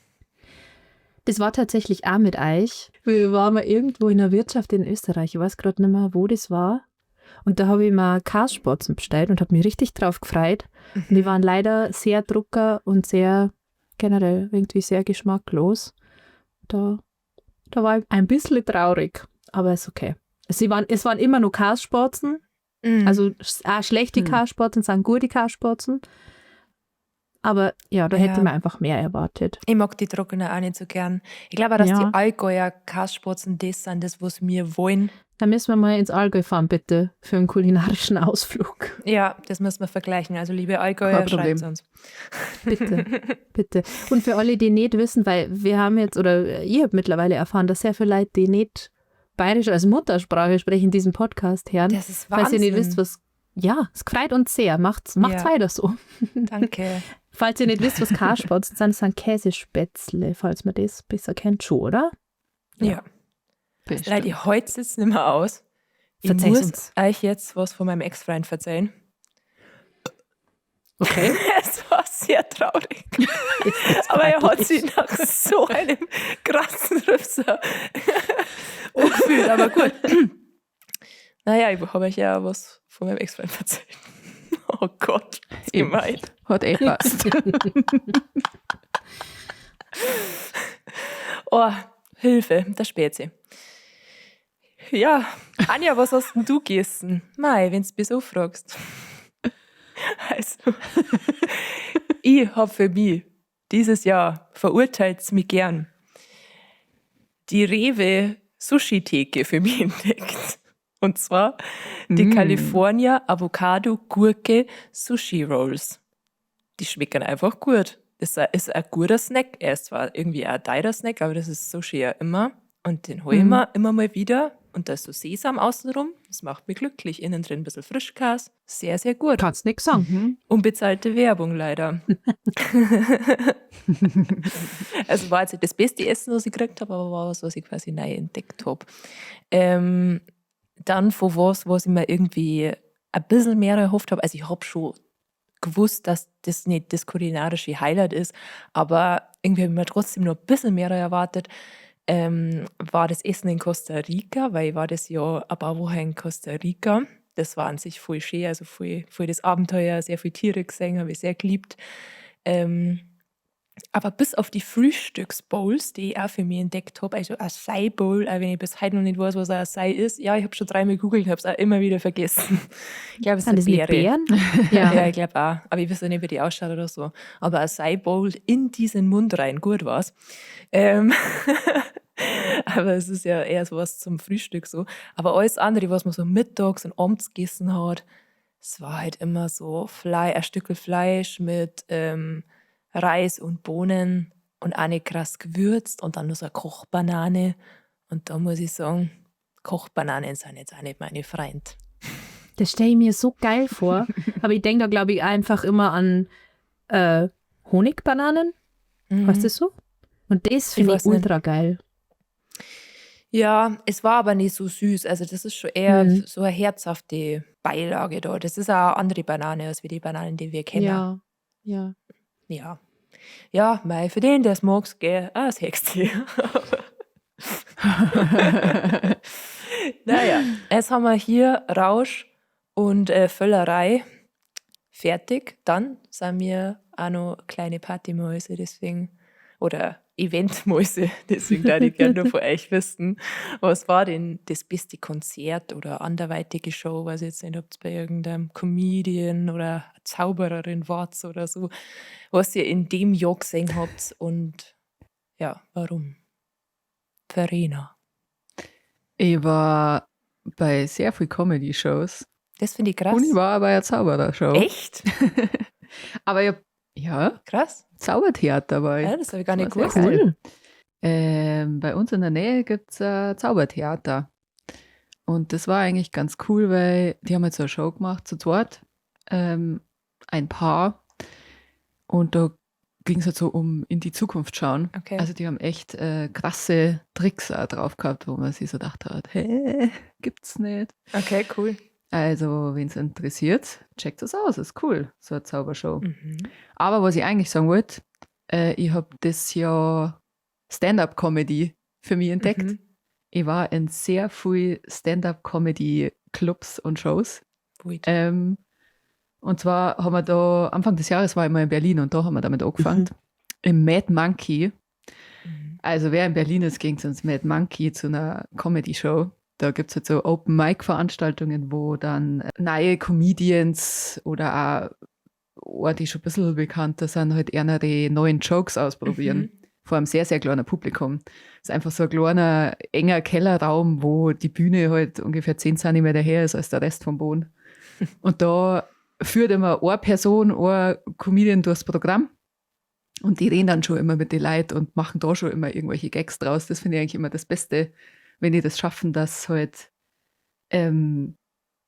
[SPEAKER 1] Das war tatsächlich auch mit euch. Wir waren mal irgendwo in der Wirtschaft in Österreich. Ich weiß gerade nicht mehr, wo das war. Und da habe ich mir Kasspatzen bestellt und habe mich richtig drauf gefreut. Und die waren leider sehr drucker und sehr generell irgendwie sehr geschmacklos. Da war ich ein bisschen traurig, aber ist okay. Es waren immer nur Kasspatzen.
[SPEAKER 2] Mhm.
[SPEAKER 1] Also auch schlechte
[SPEAKER 4] Hm.
[SPEAKER 1] Kasspatzen sind gute Kasspatzen. Aber ja, da hätte
[SPEAKER 2] Ja.
[SPEAKER 1] man einfach mehr erwartet.
[SPEAKER 2] Ich mag die trockene auch nicht so gern. Ich glaube auch, dass
[SPEAKER 1] Ja.
[SPEAKER 2] die Allgäuer Kasspatzen das sind, das, was wir wollen.
[SPEAKER 1] Da müssen wir mal ins Allgäu fahren, bitte, für einen kulinarischen Ausflug.
[SPEAKER 2] Ja, das müssen wir vergleichen. Also, liebe Allgäuer,
[SPEAKER 4] Kein Problem.
[SPEAKER 2] schreibt uns.
[SPEAKER 1] Bitte, bitte. Und für alle, die nicht wissen, weil wir haben jetzt, oder ihr habt mittlerweile erfahren, dass sehr viele Leute, die nicht Bayerisch als Muttersprache sprechen, diesen Podcast hören.
[SPEAKER 2] Das ist Wahnsinn.
[SPEAKER 1] Falls ihr nicht wisst, was. Ja, es freut uns sehr. Macht's
[SPEAKER 2] Ja.
[SPEAKER 1] weiter so.
[SPEAKER 2] Danke.
[SPEAKER 1] Falls ihr nicht wisst, was Karspatzen sind, das sind Käsespätzle, falls man das besser kennt, schon, oder?
[SPEAKER 2] Ja.
[SPEAKER 4] Bestimmt.
[SPEAKER 2] Leute, ich halte es nicht mehr aus. Ich
[SPEAKER 1] Verzeih's
[SPEAKER 2] muss
[SPEAKER 1] uns.
[SPEAKER 2] euch jetzt was von meinem Ex-Freund verzeihen.
[SPEAKER 1] Okay.
[SPEAKER 2] Es war sehr traurig. Aber er hat sich nach so einem krassen Rüpser angefühlt. Aber gut. Naja, ich habe euch ja was von meinem Ex-Freund erzählt. Oh Gott, ist
[SPEAKER 4] Eben.
[SPEAKER 2] gemein.
[SPEAKER 4] Hat eh passt.
[SPEAKER 2] Oh, Hilfe, der Spezi. Ja, Anja, was hast denn du gegessen? Mei, wenn du mich so fragst. Also, ich habe für mich dieses Jahr, verurteilt's mich gern, die Rewe Sushi-Theke für mich entdeckt. Und zwar die
[SPEAKER 4] Mm.
[SPEAKER 2] California Avocado Gurke Sushi Rolls. Die schmecken einfach gut. Das ist ein guter Snack. Er ist zwar irgendwie ein teurer Snack, aber das ist Sushi ja immer. Und den hole ich mir immer mal wieder. Und da ist so Sesam außenrum. Das macht mich glücklich. Innen drin ein bisschen Frischkäse. Sehr, sehr gut.
[SPEAKER 1] Kannst nix sagen.
[SPEAKER 4] Mhm.
[SPEAKER 2] Unbezahlte Werbung leider. Also war jetzt nicht das beste Essen, was ich gekriegt habe, aber war was, was ich quasi neu entdeckt habe. Dann von was ich mir irgendwie ein bisschen mehr erhofft habe. Also ich habe schon gewusst, dass das nicht das kulinarische Highlight ist, aber irgendwie habe ich mir trotzdem noch ein bisschen mehr erwartet. War das Essen in Costa Rica, weil ich war das Jahr ein paar Wochen in Costa Rica. Das war an sich voll schön, also voll, voll das Abenteuer, sehr viele Tiere gesehen, habe ich sehr geliebt. Aber bis auf die Frühstücksbowls, die ich auch für mich entdeckt habe, also Acai Bowl, auch wenn ich bis heute noch nicht weiß, was ein Acai ist. Ja, ich habe schon dreimal gegoogelt und habe es auch immer wieder vergessen. Ich glaube, es ist
[SPEAKER 1] Sind
[SPEAKER 2] eine
[SPEAKER 1] das nicht
[SPEAKER 2] Beere.
[SPEAKER 1] Beeren? Ja.
[SPEAKER 2] Ja, ich glaube auch. Aber ich weiß ja nicht, wie die ausschaut oder so. Aber Acai Bowl in diesen Mund rein, gut war's. Aber es ist ja eher sowas zum Frühstück so. Aber alles andere, was man so mittags und abends gegessen hat, es war halt immer so ein Stückel Fleisch mit Reis und Bohnen und auch nicht krass gewürzt und dann noch so eine Kochbanane. Und da muss ich sagen, Kochbananen sind jetzt auch nicht meine Freund.
[SPEAKER 1] Das stelle ich mir so geil vor. Aber ich denke da, glaube ich, einfach immer an Honigbananen. Heißt das so? Und das finde ich
[SPEAKER 2] weiß nicht.
[SPEAKER 1] ultra geil.
[SPEAKER 2] Ja, es war aber nicht so süß. Also das ist schon eher so eine herzhafte Beilage da. Das ist auch eine andere Banane als wie die Bananen, die wir kennen.
[SPEAKER 1] Ja, ja.
[SPEAKER 2] Ja. Ja, mei, für den, der es mag, gell, das Hexte. Naja, jetzt haben wir hier Rausch und Völlerei fertig. Dann sind wir auch noch kleine Partymäuse, deswegen, oder Eventmäuse, deswegen würde ich gerne nur von euch wissen, was war denn das beste Konzert oder anderweitige Show, weiß ich jetzt nicht, ob es bei irgendeinem Comedian oder Zaubererin wart oder so, was ihr in dem Jahr gesehen habt und ja, warum? Verena.
[SPEAKER 4] Ich war bei sehr viel Comedy-Shows.
[SPEAKER 2] Das finde ich krass.
[SPEAKER 4] Und ich war bei einer Zauberer-Show.
[SPEAKER 2] Echt?
[SPEAKER 4] Aber ich hab, ja,
[SPEAKER 2] Krass.
[SPEAKER 4] Zaubertheater war ich.
[SPEAKER 2] Ja, das habe ich gar nicht
[SPEAKER 4] Das war
[SPEAKER 2] gewusst.
[SPEAKER 4] sehr
[SPEAKER 1] Cool.
[SPEAKER 4] Bei uns in der Nähe gibt's ein Zaubertheater. Und das war eigentlich ganz cool, weil die haben jetzt so eine Show gemacht, zu zweit. Ein Paar. Und da ging's halt so um in die Zukunft schauen.
[SPEAKER 2] Okay.
[SPEAKER 4] Also die haben echt krasse Tricks auch drauf gehabt, wo man sich so gedacht hat, hä, gibt's nicht.
[SPEAKER 2] Okay, cool.
[SPEAKER 4] Also, wen's interessiert, checkt das aus, ist cool, so eine Zaubershow.
[SPEAKER 2] Mhm.
[SPEAKER 4] Aber was ich eigentlich sagen wollte, ich hab das Jahr Stand-up-Comedy für mich entdeckt.
[SPEAKER 2] Mhm.
[SPEAKER 4] Ich war in sehr viel Stand-up-Comedy-Clubs und Shows.
[SPEAKER 2] Gut.
[SPEAKER 4] Und zwar haben wir da, Anfang des Jahres war ich mal in Berlin und da haben wir damit angefangen.
[SPEAKER 1] Mhm.
[SPEAKER 4] Im Mad Monkey.
[SPEAKER 2] Mhm.
[SPEAKER 4] Also wer in Berlin ist, ging ins Mad Monkey zu einer Comedy-Show. Da gibt's halt so Open-Mic-Veranstaltungen, wo dann neue Comedians oder auch, die schon ein bisschen bekannter sind, halt eher die neuen Jokes ausprobieren.
[SPEAKER 2] Mhm.
[SPEAKER 4] Vor einem sehr, sehr kleinen Publikum. Es ist einfach so ein kleiner, enger Kellerraum, wo die Bühne halt ungefähr 10 Zentimeter her ist als der Rest vom Boden. Und da führt immer eine Person, ein Comedian durchs Programm. Und die reden dann schon immer mit den Leuten und machen da schon immer irgendwelche Gags draus. Das finde ich eigentlich immer das Beste, wenn die das schaffen, dass halt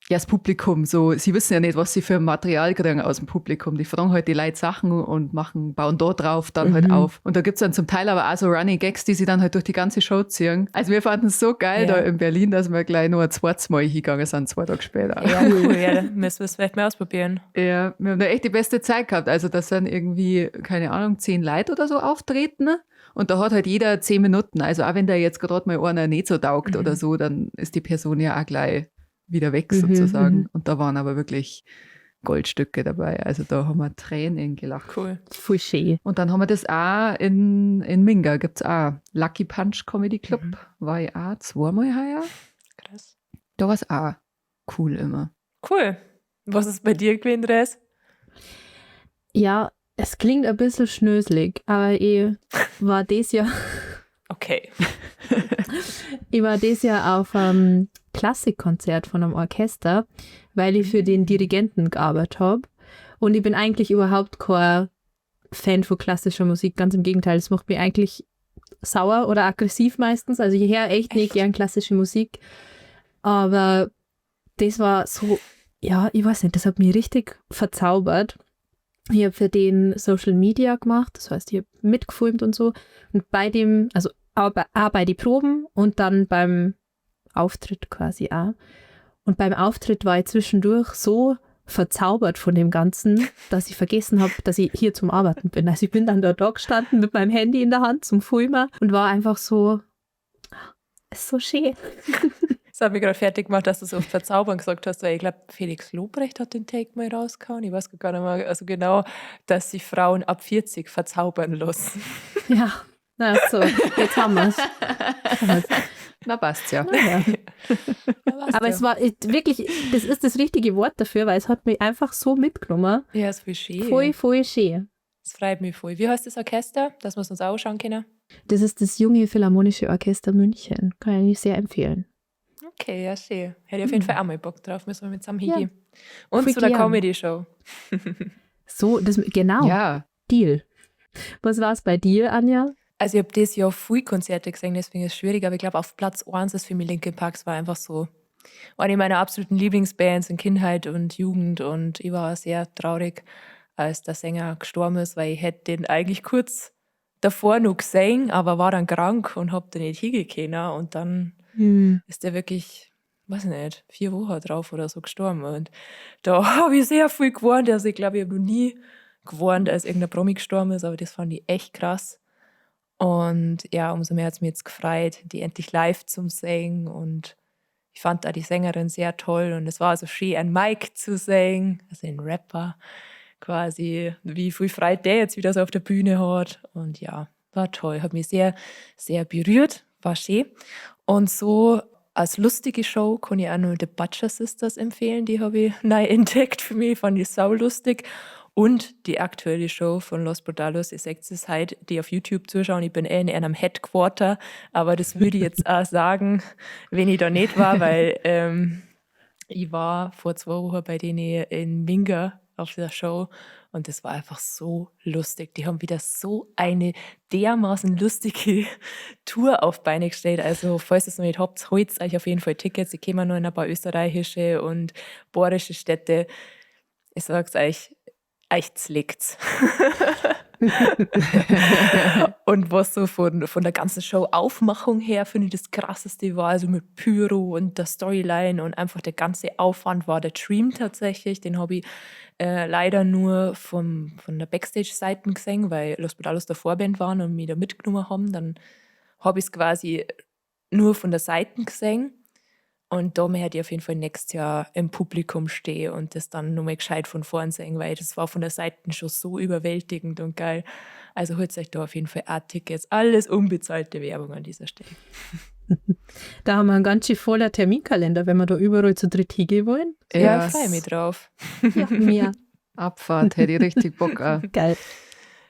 [SPEAKER 4] ja, das Publikum so, sie wissen ja nicht, was sie für Material kriegen aus dem Publikum. Die fragen halt die Leute Sachen und bauen da drauf, dann halt
[SPEAKER 1] Mhm.
[SPEAKER 4] auf. Und da gibt's dann zum Teil aber auch so Running Gags, die sie dann halt durch die ganze Show ziehen. Also wir fanden es so geil
[SPEAKER 2] Ja.
[SPEAKER 4] da in Berlin, dass wir gleich noch ein zweites Mal hingegangen sind, 2 Tage später.
[SPEAKER 2] Ja, cool. Ja, da müssen wir es vielleicht mal ausprobieren.
[SPEAKER 4] Ja, wir haben da echt die beste Zeit gehabt. Also das sind irgendwie, keine Ahnung, 10 Leute oder so auftreten. Und da hat halt jeder 10 Minuten. Also auch wenn da jetzt gerade mal einer nicht so taugt
[SPEAKER 2] Mhm.
[SPEAKER 4] oder so, dann ist die Person ja auch gleich wieder weg
[SPEAKER 1] Mhm,
[SPEAKER 4] sozusagen.
[SPEAKER 1] mhm.
[SPEAKER 4] Und da waren aber wirklich Goldstücke dabei. Also da haben wir Tränen gelacht.
[SPEAKER 2] Cool.
[SPEAKER 1] Voll schön.
[SPEAKER 4] Und dann haben wir das auch in Minga, gibt's auch Lucky Punch Comedy Club.
[SPEAKER 2] Mhm.
[SPEAKER 4] War ich auch zweimal heuer.
[SPEAKER 2] Krass.
[SPEAKER 4] Da war's auch cool immer.
[SPEAKER 2] Cool. Was ist bei dir gewesen, Dres?
[SPEAKER 1] Ja, es klingt ein bisschen schnöselig, aber ich war das Jahr,
[SPEAKER 2] Okay.
[SPEAKER 1] ich war das Jahr auf einem Klassikkonzert von einem Orchester, weil ich für den Dirigenten gearbeitet hab. Und ich bin eigentlich überhaupt kein Fan von klassischer Musik. Ganz im Gegenteil, es macht mich eigentlich sauer oder aggressiv meistens. Also ich höre echt nicht
[SPEAKER 2] Echt?
[SPEAKER 1] gern klassische Musik. Aber das war so, ja, ich weiß nicht, das hat mich richtig verzaubert. Ich hab für den Social Media gemacht, das heißt, ich hab mitgefilmt und so. Und bei dem, also auch bei, auch bei den Proben und dann beim Auftritt quasi auch. Und beim Auftritt war ich zwischendurch so verzaubert von dem Ganzen, dass ich vergessen hab, dass ich hier zum Arbeiten bin. Also ich bin dann da gestanden mit meinem Handy in der Hand zum Filmen und war einfach so, ist so schön.
[SPEAKER 2] Das hat mich gerade fertig gemacht, dass du so oft verzaubern gesagt hast, weil ich glaube, Felix Lobrecht hat den Take mal rausgehauen. Ich weiß gar nicht mehr also genau, dass sich Frauen ab 40 verzaubern lassen.
[SPEAKER 1] Ja, na so, jetzt haben wir es.
[SPEAKER 4] Na, passt ja.
[SPEAKER 1] Naja. Aber es war wirklich, das ist das richtige Wort dafür, weil es hat mich einfach so mitgenommen.
[SPEAKER 2] Ja, ist voll schön.
[SPEAKER 1] Voll, voll schön.
[SPEAKER 2] Das freut mich voll. Wie heißt das Orchester, dass wir es uns auch anschauen können?
[SPEAKER 1] Das ist das Junge Philharmonische Orchester München. Kann ich sehr empfehlen.
[SPEAKER 2] Okay, ja, schön. Hätte ich auf jeden Fall auch mal Bock drauf. Müssen wir mit zusammen hingehen. Und
[SPEAKER 1] Voll
[SPEAKER 2] zu der
[SPEAKER 1] gern.
[SPEAKER 2] Comedy-Show.
[SPEAKER 1] So, das, genau,
[SPEAKER 4] Ja,
[SPEAKER 1] Deal. Was war es bei dir, Anja?
[SPEAKER 2] Also ich habe dieses Jahr viel Konzerte gesehen, deswegen ist es schwierig, aber ich glaube, auf Platz 1 ist für mich Linkin Park, es war einfach so eine meiner absoluten Lieblingsbands in Kindheit und Jugend und ich war sehr traurig, als der Sänger gestorben ist, weil ich hätte den eigentlich kurz davor noch gesehen, aber war dann krank und hab den nicht hingehen können und dann ist der wirklich, weiß ich nicht, 4 Wochen drauf oder so gestorben. Und da habe ich sehr viel gewarnt. Also ich glaube, ich habe noch nie gewarnt, als irgendein Promi gestorben ist, aber das fand ich echt krass. Und ja, umso mehr hat es mich jetzt gefreut, die endlich live zum singen. Und ich fand da die Sängerin sehr toll. Und es war also schön, einen Mike zu singen, also einen Rapper quasi, wie viel Freude der jetzt wieder so auf der Bühne hat. Und ja, war toll, hat mich sehr, sehr berührt, war schön. Und so als lustige Show kann ich auch nur The Butcher Sisters empfehlen, die habe ich neu entdeckt für mich, fand ich saulustig. Und die aktuelle Show von Los Brutalos, ihr seht es heute, die auf YouTube zuschauen. Ich bin eh in einem Headquarter, aber das würde ich jetzt auch sagen, wenn ich da nicht war, weil ich war vor 2 Wochen bei denen in Minga auf der Show und das war einfach so lustig. Die haben wieder so eine dermaßen lustige Tour auf Beine gestellt. Also, falls ihr es noch nicht habt, holt euch auf jeden Fall Tickets. Die kommen noch in ein paar österreichische und bayerische Städte. Ich sag's euch, euch z'legt's. Und was so von der ganzen Show-Aufmachung her, finde ich, das Krasseste war, also mit Pyro und der Storyline und einfach der ganze Aufwand war der Dream tatsächlich. Den habe ich leider nur von der Backstage-Seite gesehen, weil Los Brutalos der Vorband waren und mich da mitgenommen haben. Dann habe ich's quasi nur von der Seite gesehen. Und da möchte ich auf jeden Fall nächstes Jahr im Publikum stehen und das dann nochmal gescheit von vorn sehen, weil das war von der Seite schon so überwältigend und geil. Also holt euch da auf jeden Fall auch Tickets. Alles unbezahlte Werbung an dieser Stelle.
[SPEAKER 1] Da haben wir einen ganz schön voller Terminkalender, wenn wir da überall zu dritt hingehen wollen.
[SPEAKER 2] Ja,
[SPEAKER 4] Ja,
[SPEAKER 2] ich freue mich drauf.
[SPEAKER 1] Ja, mir.
[SPEAKER 4] Abfahrt, hätte ich richtig Bock auch.
[SPEAKER 1] Geil.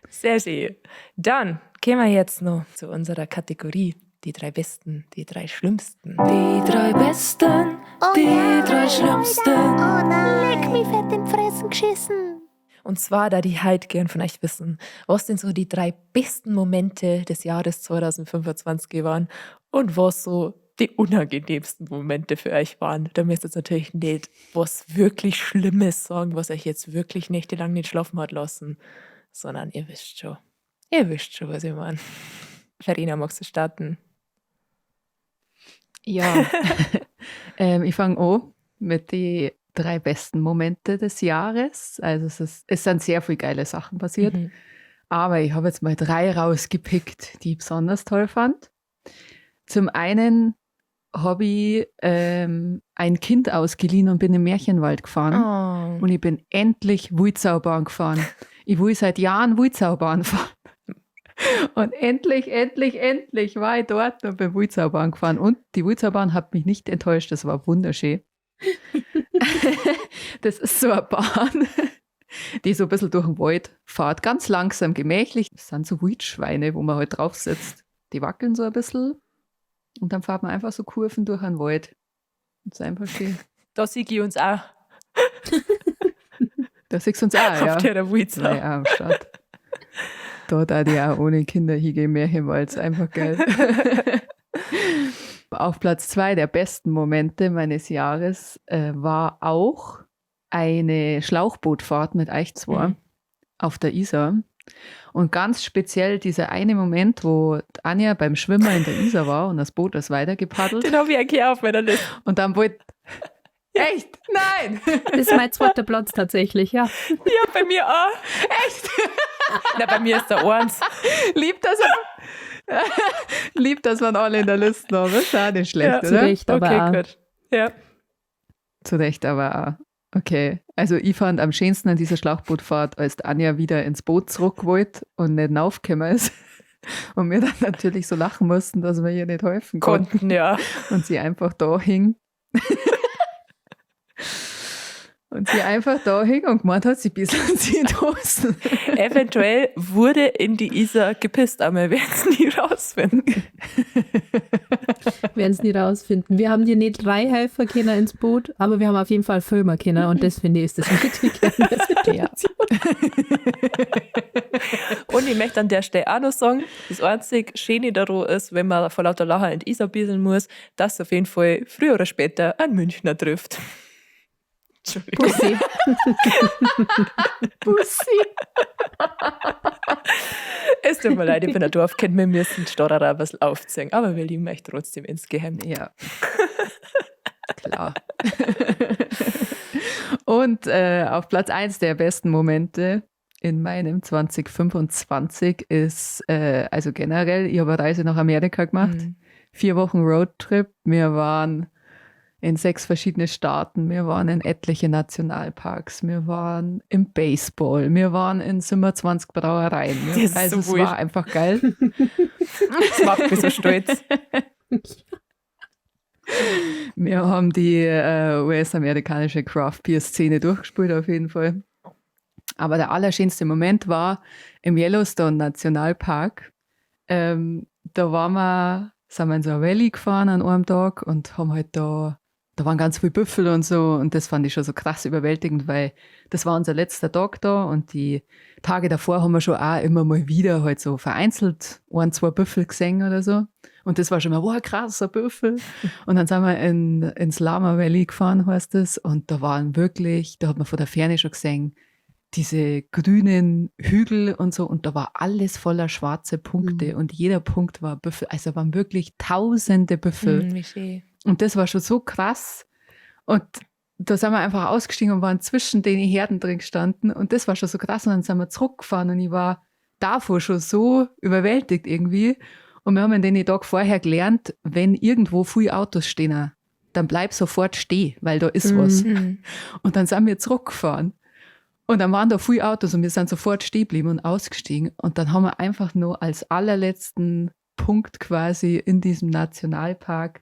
[SPEAKER 2] Sehr schön. Dann gehen wir jetzt noch zu unserer Kategorie. Die 3 Besten, die 3 Schlimmsten.
[SPEAKER 3] Die 3 Besten,
[SPEAKER 5] Oh
[SPEAKER 3] die
[SPEAKER 5] ja,
[SPEAKER 3] 3 Schlimmsten.
[SPEAKER 5] Oh nein. Leck mich fett in die Fressen geschissen.
[SPEAKER 2] Und zwar, da die halt gern von euch wissen, was denn so die 3 besten Momente des Jahres 2025 waren und was so die unangenehmsten Momente für euch waren. Da müsst ihr jetzt natürlich nicht was wirklich Schlimmes sagen, was euch jetzt wirklich nächtelang nicht schlafen hat lassen, sondern ihr wisst schon. Ihr wisst schon, was ich meine. Verena, magst du starten?
[SPEAKER 4] Ja, ich fange an mit den 3 besten Momente des Jahres. Also es sind sehr viele geile Sachen passiert. Aber ich habe jetzt mal 3 rausgepickt, die ich besonders toll fand. Zum einen habe ich ein Kind ausgeliehen und bin im Märchenwald gefahren.
[SPEAKER 2] Oh.
[SPEAKER 4] Und ich bin endlich Wulzaubahn gefahren. Ich will seit Jahren Wulzaubahn fahren. Und endlich, endlich, endlich war ich dort und bin Wulzaubahn gefahren. Und die Wulzaubahn hat mich nicht enttäuscht. Das war wunderschön. Das ist so eine Bahn, die so ein bisschen durch den Wald fährt. Ganz langsam, gemächlich. Das sind so Wildschweine, wo man halt drauf sitzt. Die wackeln so ein bisschen. Und dann fährt man einfach so Kurven durch den Wald. Das ist einfach schön.
[SPEAKER 2] Da sehe ich uns auch.
[SPEAKER 4] Da siehst du uns auch, ja.
[SPEAKER 2] Auf der Wulzau.
[SPEAKER 4] Naja, am Start. Da da die auch ohne Kinder hingehen, Märchenwald, ist einfach geil. Auf Platz 2 der besten Momente meines Jahres war auch eine Schlauchbootfahrt mit euch zwei auf der Isar. Und ganz speziell dieser eine Moment, wo Anja beim Schwimmen in der Isar war und das Boot ist weitergepaddelt.
[SPEAKER 2] Den hab ich eigentlich auch auf meiner Liste.
[SPEAKER 4] Und dann wollte Echt? Nein!
[SPEAKER 1] Das ist mein zweiter Platz tatsächlich, ja.
[SPEAKER 2] Ja, bei mir auch.
[SPEAKER 4] Echt?
[SPEAKER 2] Na, bei mir ist der eins.
[SPEAKER 4] Lieb, dass man alle in der Liste haben. Das ist auch nicht schlecht,
[SPEAKER 2] Ja.
[SPEAKER 4] oder?
[SPEAKER 1] Zu Recht, aber
[SPEAKER 2] Okay,
[SPEAKER 1] auch.
[SPEAKER 2] gut. Ja.
[SPEAKER 4] Zu Recht aber auch. Okay, also ich fand am schönsten an dieser Schlauchbootfahrt, als die Anja wieder ins Boot zurück wollte und nicht raufgekommen ist. Und wir dann natürlich so lachen mussten, dass wir ihr nicht helfen konnten.
[SPEAKER 2] Konnten, ja.
[SPEAKER 4] Und sie einfach da hing. Und sie einfach da hing und gemeint hat, sie bisseln sie in die Hosen.
[SPEAKER 2] Eventuell wurde in die Isar gepisst, aber wir werden es nie rausfinden.
[SPEAKER 1] Werden es nie rausfinden. Wir haben dir nicht drei helfen können ins Boot, aber wir haben auf jeden Fall filmen können und das finde ich ist das Wichtige an der Situation.
[SPEAKER 2] Und ich möchte an der Stelle auch noch sagen, das einzig Schöne daran ist, wenn man vor lauter Lachen in die Isar bisseln muss, dass auf jeden Fall früher oder später ein Münchner trifft. Entschuldigung.
[SPEAKER 1] Pussy.
[SPEAKER 4] Pussy.
[SPEAKER 2] Es tut mir leid, ich bin ein Dorfkind, wir müssen die Stadter ein bisschen aufziehen, aber wir lieben euch trotzdem insgeheim.
[SPEAKER 4] Ja. Klar. Und auf Platz 1 der besten Momente in meinem 2025 ist, also generell, ich habe eine Reise nach Amerika gemacht. 4 Wochen Roadtrip. Wir waren in 6 verschiedene Staaten, wir waren in etliche Nationalparks, wir waren im Baseball, wir waren in 27 Brauereien.
[SPEAKER 2] Das ist
[SPEAKER 4] Also
[SPEAKER 2] so
[SPEAKER 4] es
[SPEAKER 2] wurscht.
[SPEAKER 4] war einfach geil.
[SPEAKER 2] Das macht mich so stolz.
[SPEAKER 4] Wir haben die US-amerikanische Craft-Beer-Szene durchgespielt auf jeden Fall. Aber der allerschönste Moment war im Yellowstone Nationalpark. Da sind wir in so eine Valley gefahren an einem Tag und haben halt da waren ganz viele Büffel und so und das fand ich schon so krass überwältigend, weil das war unser letzter Tag da und die Tage davor haben wir schon auch immer mal wieder halt so vereinzelt 1, 2 Büffel gesehen oder so. Und das war schon mal, wow, krass, ein Büffel. Und dann sind wir ins Lamar Valley gefahren, heißt das. Und da waren wirklich, da hat man von der Ferne schon gesehen, diese grünen Hügel und so. Und da war alles voller schwarze Punkte. Und jeder Punkt war Büffel. Also waren wirklich tausende Büffel.
[SPEAKER 2] Wie schön.
[SPEAKER 4] Und das war schon so krass. Und da sind wir einfach ausgestiegen und waren zwischen den Herden drin gestanden. Und das war schon so krass. Und dann sind wir zurückgefahren und ich war davor schon so überwältigt irgendwie. Und wir haben in den Tag vorher gelernt, wenn irgendwo viele Autos stehen, dann bleib sofort stehen, weil da ist was. Und dann sind wir zurückgefahren. Und dann waren da viele Autos und wir sind sofort stehen geblieben und ausgestiegen. Und dann haben wir einfach nur als allerletzten Punkt quasi in diesem Nationalpark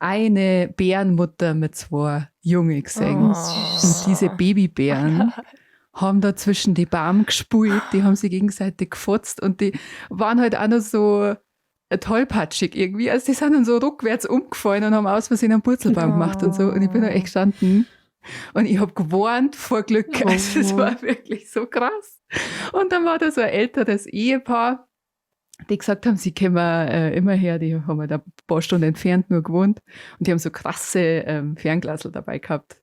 [SPEAKER 4] eine Bärenmutter mit 2 Jungen gesehen.
[SPEAKER 2] Oh.
[SPEAKER 4] Und diese Babybären haben da zwischen die Bäume gespult, die haben sie gegenseitig gefotzt und die waren halt auch noch so tollpatschig irgendwie. Also die sind dann so rückwärts umgefallen und haben aus Versehen einen Purzelbaum gemacht und so. Und ich bin da echt gestanden und ich hab gewarnt vor Glück. Also es war wirklich so krass. Und dann war da so ein älteres Ehepaar, die gesagt haben, sie kommen immer her, die haben halt ein paar Stunden entfernt nur gewohnt und die haben so krasse Fernglasel dabei gehabt.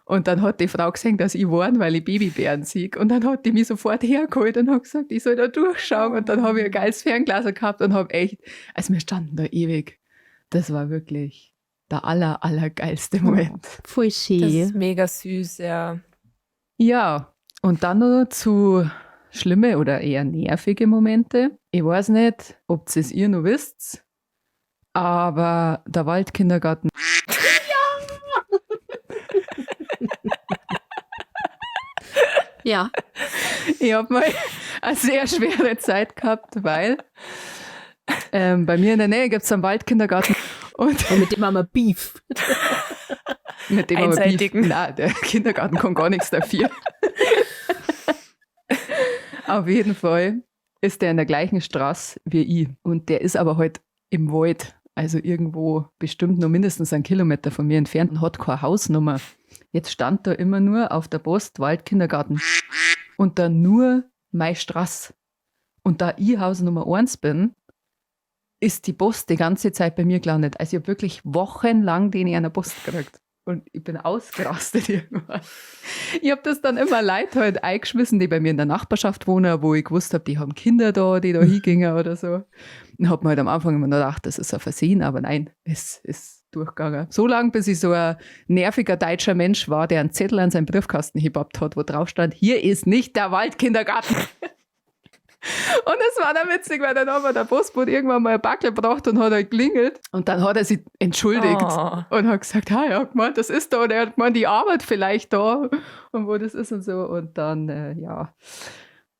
[SPEAKER 4] Und dann hat die Frau gesehen, dass ich warn, weil ich Babybären sehe. Und dann hat die mich sofort hergeholt und hat gesagt, ich soll da durchschauen. Und dann habe ich ein geiles Fernglas gehabt und hab echt, also wir standen da ewig. Das war wirklich der allergeilste Moment.
[SPEAKER 1] Voll schön.
[SPEAKER 2] Das ist mega süß, ja.
[SPEAKER 4] Ja, und dann noch zu schlimme oder eher nervige Momente. Ich weiß nicht, ob es ihr noch wisst, aber der Waldkindergarten.
[SPEAKER 1] Ja.
[SPEAKER 4] Ich hab mal eine sehr schwere Zeit gehabt, weil bei mir in der Nähe gibt's einen Waldkindergarten. Und
[SPEAKER 1] Und mit dem haben wir Beef.
[SPEAKER 4] Mit dem haben wir Beef.
[SPEAKER 2] Einseitigen.
[SPEAKER 4] Nein, der Kindergarten kann gar nichts dafür. Auf jeden Fall ist der in der gleichen Straße wie ich. Und der ist aber halt im Wald, also irgendwo bestimmt nur mindestens 1 Kilometer von mir entfernt und hat keine Hausnummer. Jetzt stand da immer nur auf der Post Waldkindergarten und dann nur meine Straße. Und da ich Hausnummer 1 bin, ist die Post die ganze Zeit bei mir gelandet. Also ich hab wirklich wochenlang den in einer Post gekriegt. Und ich bin ausgerastet irgendwann. Ich hab das dann immer Leute halt eingeschmissen, die bei mir in der Nachbarschaft wohnen, wo ich gewusst hab, die haben Kinder da, die da hingingen oder so. Und hab mir halt am Anfang immer noch gedacht, das ist ein Versehen, aber nein, es ist durchgegangen. So lange, bis ich so ein nerviger deutscher Mensch war, der einen Zettel an seinen Briefkasten gebappt hat, wo drauf stand, hier ist nicht der Waldkindergarten. Und es war dann witzig, weil dann hat mir der Postbote irgendwann mal ein Backel gebracht und hat halt geklingelt. Und dann hat er sich entschuldigt und hat gesagt, ah, er hat gemeint, das ist da. Und er hat gemeint, die Arbeit vielleicht da und wo das ist und so. Und dann, ja,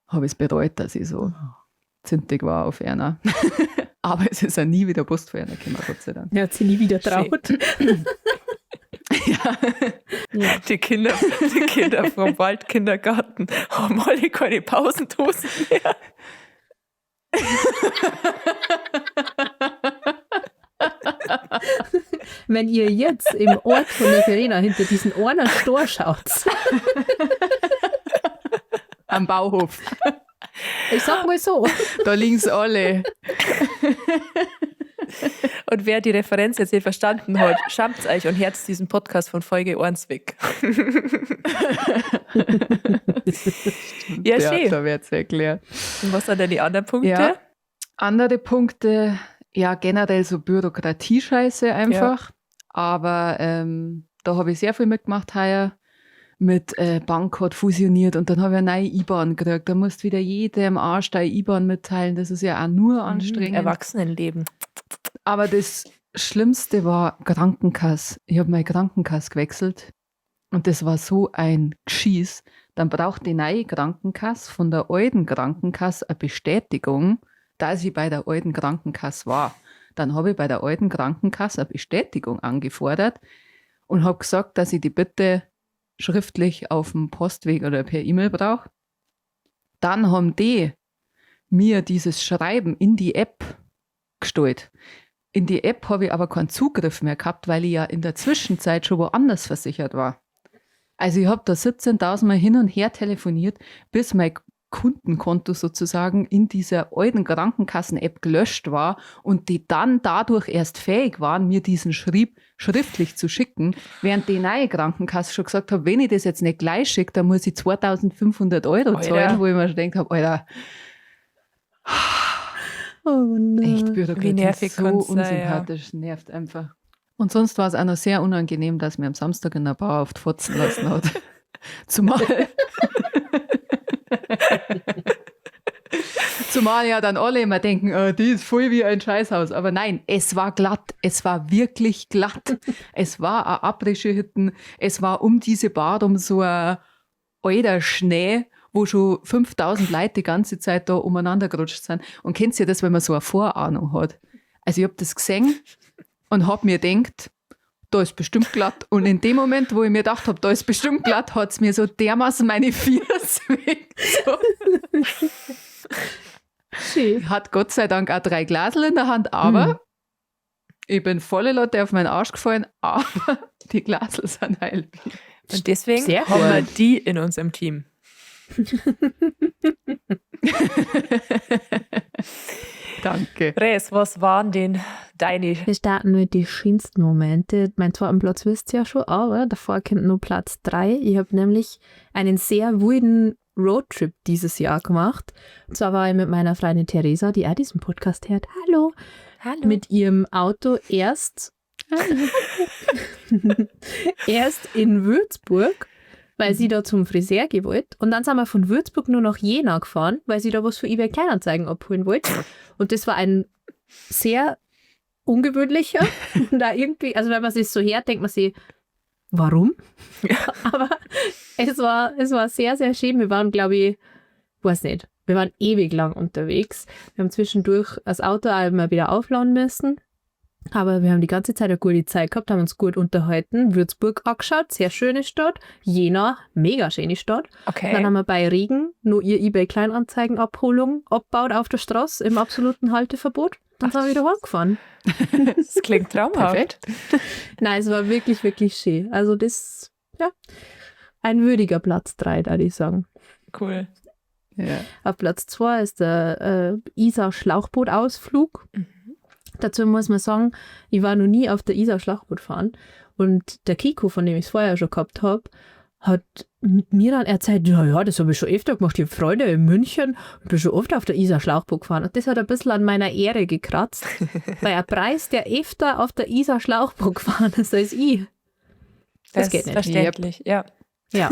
[SPEAKER 4] habe ich es bereut, dass ich so zintig war auf einer. Aber es ist ja nie wieder Post von einer gekommen, Gott sei Dank.
[SPEAKER 1] Er hat sie nie wieder traut.
[SPEAKER 4] Ja.
[SPEAKER 1] Ja.
[SPEAKER 2] Die Kinder vom Waldkindergarten haben alle keine Pausendosen mehr.
[SPEAKER 1] Wenn ihr jetzt im Ort von der Verena hinter diesen Orner Stor schaut.
[SPEAKER 4] Am Bauhof.
[SPEAKER 1] Ich sag mal so.
[SPEAKER 4] Da liegen's alle.
[SPEAKER 2] Und wer die Referenz jetzt nicht verstanden hat, schamt euch und herzt diesen Podcast von Folge 1 weg. Ja, schön.
[SPEAKER 4] Da wird's erklärt.
[SPEAKER 2] Und was sind denn die anderen Punkte?
[SPEAKER 4] Ja. Andere Punkte, ja, generell so Bürokratie-Scheiße einfach. Ja. Aber da habe ich sehr viel mitgemacht heuer. Mit Bank hat fusioniert und dann habe ich eine neue IBAN gekriegt. Da musst du wieder jedem Arsch deine IBAN mitteilen. Das ist ja auch nur anstrengend.
[SPEAKER 2] Erwachsenenleben.
[SPEAKER 4] Aber das Schlimmste war Krankenkasse. Ich habe meine Krankenkasse gewechselt und das war so ein Geschiss. Dann braucht die neue Krankenkasse von der alten Krankenkasse eine Bestätigung, dass ich bei der alten Krankenkasse war. Dann habe ich bei der alten Krankenkasse eine Bestätigung angefordert und habe gesagt, dass ich die bitte schriftlich auf dem Postweg oder per E-Mail brauche. Dann haben die mir dieses Schreiben in die App gestellt. In die App habe ich aber keinen Zugriff mehr gehabt, weil ich ja in der Zwischenzeit schon woanders versichert war. Also ich habe da 17.000 Mal hin und her telefoniert, bis mein Kundenkonto sozusagen in dieser alten Krankenkassen-App gelöscht war und die dann dadurch erst fähig waren, mir diesen Schrieb schriftlich zu schicken, während die neue Krankenkasse schon gesagt hat, wenn ich das jetzt nicht gleich schicke, dann muss ich 2.500 Euro zahlen, wo ich mir schon gedacht habe, Alter,
[SPEAKER 1] oh nein.
[SPEAKER 4] Echt Bürokratie,
[SPEAKER 2] wie nervig
[SPEAKER 4] so unsympathisch,
[SPEAKER 2] sein, ja.
[SPEAKER 4] Nervt einfach. Und sonst war es auch noch sehr unangenehm, dass mir am Samstag in der Bar auf die Fotzen lassen hat. Zumal ja dann alle immer denken, oh, die ist voll wie ein Scheißhaus. Aber nein, es war glatt. Es war wirklich glatt. Es war eine Abrische-Hütten. Es war um diese Bar um so ein alter Schnee, wo schon 5000 Leute die ganze Zeit da umeinander gerutscht sind. Und kennt ihr das, wenn man so eine Vorahnung hat? Also ich habe das gesehen und habe mir gedacht, da ist bestimmt glatt. Und in dem Moment, wo ich mir gedacht habe, da ist bestimmt glatt, hat es mir so dermaßen meine Füße weggezogen.
[SPEAKER 1] Schön.
[SPEAKER 4] Hat Gott sei Dank auch 3 Glasel in der Hand, aber ich bin volle Lotte auf meinen Arsch gefallen, aber die Glasel sind heil.
[SPEAKER 2] Und deswegen
[SPEAKER 1] Sehr
[SPEAKER 2] haben wir
[SPEAKER 1] gut.
[SPEAKER 2] die in unserem Team.
[SPEAKER 4] Danke.
[SPEAKER 2] Res, was waren denn deine?
[SPEAKER 1] Wir starten mit den schönsten Momente. Mein zweiten Platz wisst ihr ja schon, aber davor kommt nur Platz 3. Ich habe nämlich einen sehr wilden Roadtrip dieses Jahr gemacht. Und zwar war ich mit meiner Freundin Theresa, die auch diesen Podcast hört. Hallo.
[SPEAKER 2] Hallo.
[SPEAKER 1] Mit ihrem Auto erst in Würzburg, weil sie da zum Friseur gewollt. Und dann sind wir von Würzburg nur nach Jena gefahren, weil sie da was für eBay Kleinanzeigen abholen wollte. Und das war ein sehr ungewöhnlicher. Und da irgendwie, also wenn man sich so hört, denkt man sich, warum?
[SPEAKER 2] Ja.
[SPEAKER 1] Aber es war sehr, sehr schön. Wir waren, glaube ich, weiß nicht, wir waren ewig lang unterwegs. Wir haben zwischendurch das Auto auch immer wieder aufladen müssen. Aber wir haben die ganze Zeit eine gute Zeit gehabt, haben uns gut unterhalten. Würzburg angeschaut, sehr schöne Stadt. Jena, mega schöne Stadt.
[SPEAKER 2] Okay.
[SPEAKER 1] Dann haben wir bei Regen nur ihr eBay Kleinanzeigen-Abholung abgebaut auf der Straße im absoluten Halteverbot. Dann sind wir wieder heimgefahren.
[SPEAKER 2] Das klingt traumhaft.
[SPEAKER 4] Perfekt.
[SPEAKER 1] Nein, es war wirklich, wirklich schön. Also das, ja, ein würdiger Platz 3, würde ich sagen.
[SPEAKER 2] Cool.
[SPEAKER 4] Ja.
[SPEAKER 1] Auf Platz 2 ist der Isar-Schlauchboot-Ausflug.
[SPEAKER 2] Mhm.
[SPEAKER 1] Dazu muss man sagen, ich war noch nie auf der Isar Schlauchboot fahren. Und der Kiko, von dem ich es vorher schon gehabt habe, hat mit mir dann erzählt, ja, das habe ich schon öfter gemacht. Ich habe Freunde in München und bin schon oft auf der Isar Schlauchboot gefahren. Und das hat ein bisschen an meiner Ehre gekratzt, weil ein Preis, der öfter auf der Isar Schlauchboot gefahren ist als ich. Das geht
[SPEAKER 2] ist
[SPEAKER 1] nicht.
[SPEAKER 2] Verständlich, ja.
[SPEAKER 1] Ja,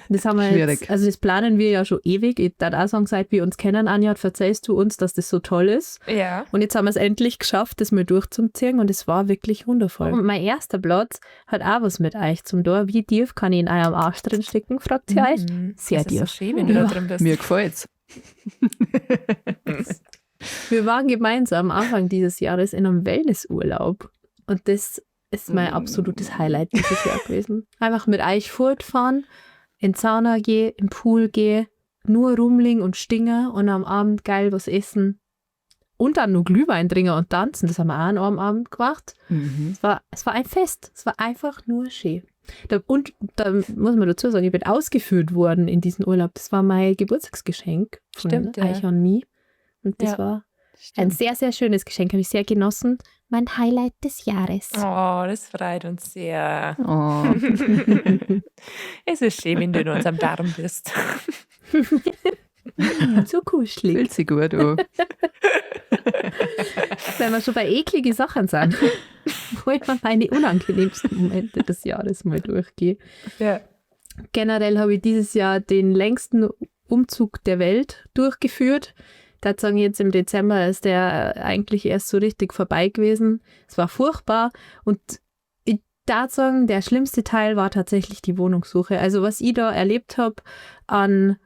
[SPEAKER 1] das haben wir
[SPEAKER 4] Schwierig.
[SPEAKER 1] jetzt, also das planen wir ja schon ewig. Ich darf auch sagen, seit wir uns kennen, Anja, erzählst du uns, dass das so toll ist.
[SPEAKER 2] Ja.
[SPEAKER 1] Und jetzt haben wir es endlich geschafft, das mal durchzuziehen und es war wirklich wundervoll. Und mein erster Platz hat auch was mit euch zum Tor. Wie tief kann ich in eurem Arsch drin stecken, fragt ihr euch.
[SPEAKER 2] Mhm.
[SPEAKER 1] Sehr
[SPEAKER 2] Es ist so
[SPEAKER 1] tief.
[SPEAKER 2] schön, wenn du da drin bist.
[SPEAKER 4] Mir gefällt's.
[SPEAKER 1] Wir waren gemeinsam Anfang dieses Jahres in einem Wellnessurlaub. Und das ist mein
[SPEAKER 4] Mm.
[SPEAKER 1] absolutes Highlight dieses Jahr gewesen. Einfach mit euch fortfahren, in die Sauna gehen, im Pool gehen, nur rumliegen und stingen und am Abend geil was essen. Und dann nur Glühwein trinken und tanzen. Das haben wir auch an einem Abend gemacht.
[SPEAKER 4] Mhm.
[SPEAKER 1] Es war ein Fest. Es war einfach nur schön. Und da muss man dazu sagen, ich bin ausgeführt worden in diesen Urlaub. Das war mein Geburtstagsgeschenk von
[SPEAKER 2] Stimmt, ja.
[SPEAKER 1] euch und mir. Und das
[SPEAKER 2] Ja.
[SPEAKER 1] war ein sehr, sehr schönes Geschenk. Habe ich sehr genossen.
[SPEAKER 5] Mein Highlight des Jahres.
[SPEAKER 2] Oh, das freut uns sehr.
[SPEAKER 4] Oh.
[SPEAKER 2] Es ist schön, wenn du in unserem Darm bist.
[SPEAKER 1] So kuschelig.
[SPEAKER 4] Fühlt sich gut an.
[SPEAKER 1] Wenn wir schon bei ekligen Sachen sind, wollen wir meine unangenehmsten Momente des Jahres mal durchgehen.
[SPEAKER 2] Ja.
[SPEAKER 1] Generell habe ich dieses Jahr den längsten Umzug der Welt durchgeführt. Tatsache jetzt im Dezember ist der eigentlich erst so richtig vorbei gewesen. Es war furchtbar und ich darf sagen, der schlimmste Teil war tatsächlich die Wohnungssuche. Also was ich da erlebt habe an